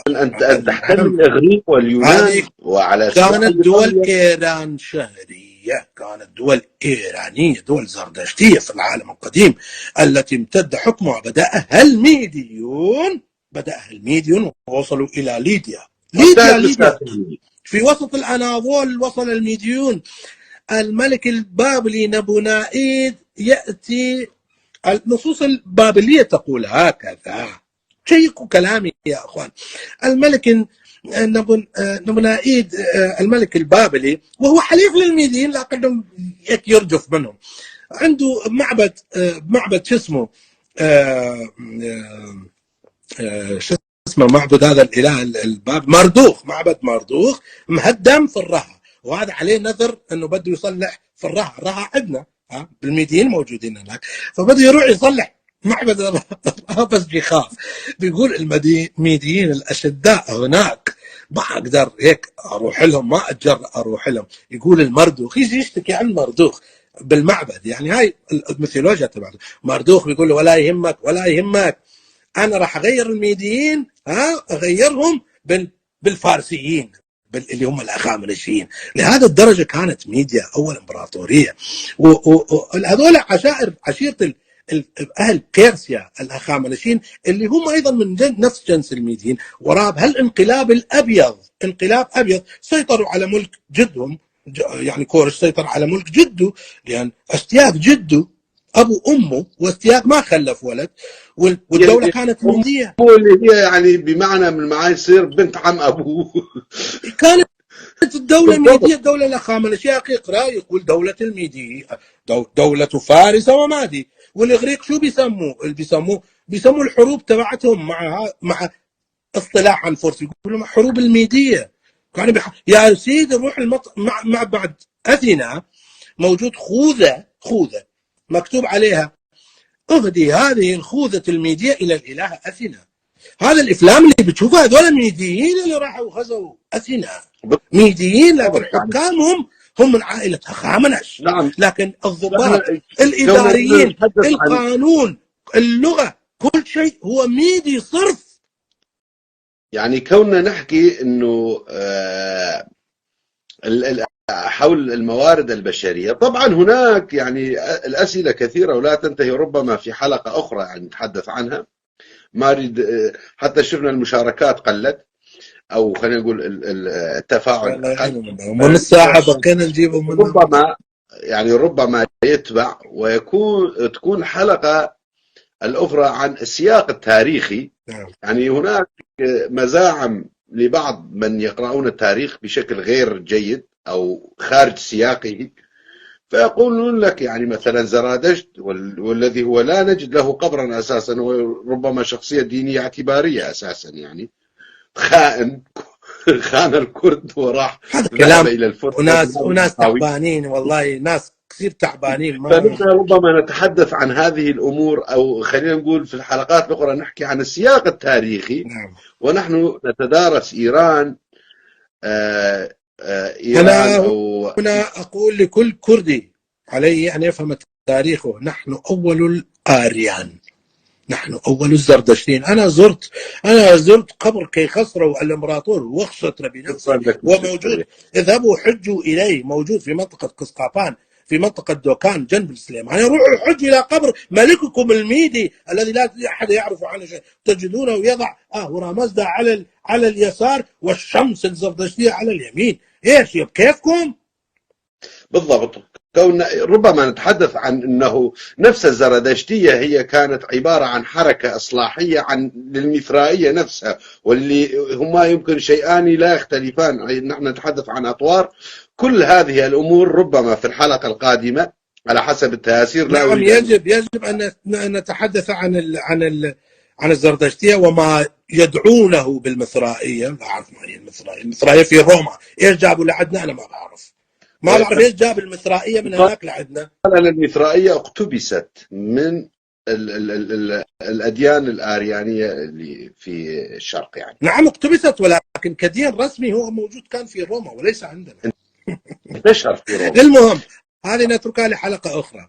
أن تحتل الإغريق واليونان هذه وعلى كانت ساحل دول إيطاليا. إيران شهرية، كانت دول إيرانية، دول زردشتية في العالم القديم التي امتد حكمها. بدأها الميديون، بدأها الميديون ووصلوا إلى ليديا. ليديا، وانتهت ليديا بالساسانيين. في وسط الأناضول وصل الميديون. الملك البابلي نبونائيد يأتي، النصوص البابلية تقول هكذا، شيكوا كلامي يا أخوان. الملك نبونائيد الملك البابلي وهو حليف للميديين لكنه يرجف منهم، عنده معبد شو اسمه، شو اسمه معبد هذا الإله الباب، مردوخ، معبد مردوخ مهدم في الرها، وهذا عليه نذر انه بده يصلح في الرها، الرها عندنا ها بالميديين موجودين هناك، فبده يروح يصلح معبد الرها، بس بيخاف، بيقول الميديين الاشداء هناك ما اقدر هيك اروح لهم، ما اتجرأ اروح لهم. يقول المردوخ، يجي يشتكي عن مردوخ بالمعبد، يعني هاي الميثولوجيا تبعته. مردوخ بيقول له ولا يهمك ولا يهمك، انا راح اغير الميديين، ها اغيرهم بالفارسيين، اللي هم الاخامنشيين. لهذا الدرجه كانت ميديا اول امبراطوريه، وهذول عشائر، عشيره اهل بيرسيا الاخامنشيين اللي هم ايضا من نفس جنس الميديين، وراء بهالانقلاب الابيض، انقلاب ابيض، سيطروا على ملك جدهم، يعني كورش سيطر على ملك جده، لان استياق جده ابو امه، واستياق ما خلف ولد، والدوله كانت ميديه. أمه اللي هي يعني بمعنى من المعاني يصير بنت عم ابوه. كانت الدولة ميدية، الدولة الأخامنشية. يا أخي اقرأ، يقول دولة الميدي، دولة فارس ومادي. والإغريق شو بيسموه؟ اللي بيسموه الحروب تبعتهم مع اصطلاحا فرس، يقولوا حروب الميدية. كانوا يا سيدي روح مع بعد أثينا موجود خوذة مكتوب عليها اهدي هذه الخوذة الميدية إلى الإله أثينا. هذا الإفلام اللي بتشوفها هذول ميديين اللي راحوا غزوا أثينا، ميديين، لكن حكامهم هم من عائلة هخامنش. لكن الضباط، الإداريين، نتحدث عن القانون، اللغة، كل شيء هو ميدي صرف. يعني كوننا نحكي انه حول الموارد البشرية، طبعا هناك يعني الأسئلة كثيرة ولا تنتهي، ربما في حلقة أخرى يعني نتحدث عنها. ما أريد، حتى شفنا المشاركات قلت، أو خلينا نقول التفاعل الله أقل. يعينهم، من الساعة بقينا نجيبهم منهم. ربما يعني ربما يتبع ويكون تكون حلقة الأخرى عن السياق التاريخي. يعني هناك مزاعم لبعض من يقرؤون التاريخ بشكل غير جيد أو خارج سياقه، فيقولون لك يعني مثلا زرادشت والذي هو لا نجد له قبرا أساسا، وربما شخصية دينية اعتبارية أساسا، يعني خائن خان الكرد وراح هذا ذهب كلام إلى الفرس. وناس تعبانين، والله ناس كثير تعبانين. ما فنحن ربما نتحدث عن هذه الأمور، أو خلينا نقول في الحلقات الأخرى نحكي عن السياق التاريخي. ونحن نتدارس إيران، إيران أنا أو هنا أقول لكل كردي عليه أن يفهم تاريخه، نحن أول الآريان، نحن أول الزردشتيين. أنا زرت قبر كيخسرو الإمبراطور وخشت بنفسي، وموجود، اذهبوا حجوا إليه، موجود في منطقة قسقابان، في منطقة دوكان جنب السليمانية. روحوا حجوا إلى قبر ملككم الميدي الذي لا أحد يعرف عنه شيء، تجدونه يضع أهورامزدا على اليسار والشمس الزردشتية على اليمين. ايش بكيفكم؟ بالضبط، كون ربما نتحدث عن انه نفس الزردشتيه هي كانت عبارة عن حركة اصلاحية عن للمثرائيه نفسها، واللي هما يمكن شيئان لا يختلفان. نحن نتحدث عن اطوار كل هذه الامور ربما في الحلقة القادمة على حسب التياسير. لا نعم. أريد أن يجب ان نتحدث عن الزردشتيه وما يدعونه بالمثرائيه. لا اعرف ما هي المثرائيه، المثرائيه في روما، ايش جابوا لعندنا؟ انا ما بعرف، ما بعرف ايش جاب المثرائيه من هناك لعندنا. المثرائيه اقتبست من ال ال ال الاديان الاريانيه اللي في الشرق يعني. نعم اقتبست، ولكن كدين رسمي هو موجود كان في روما وليس عندنا. انتشر في روما. المهم هذه نتركها لحلقة اخرى.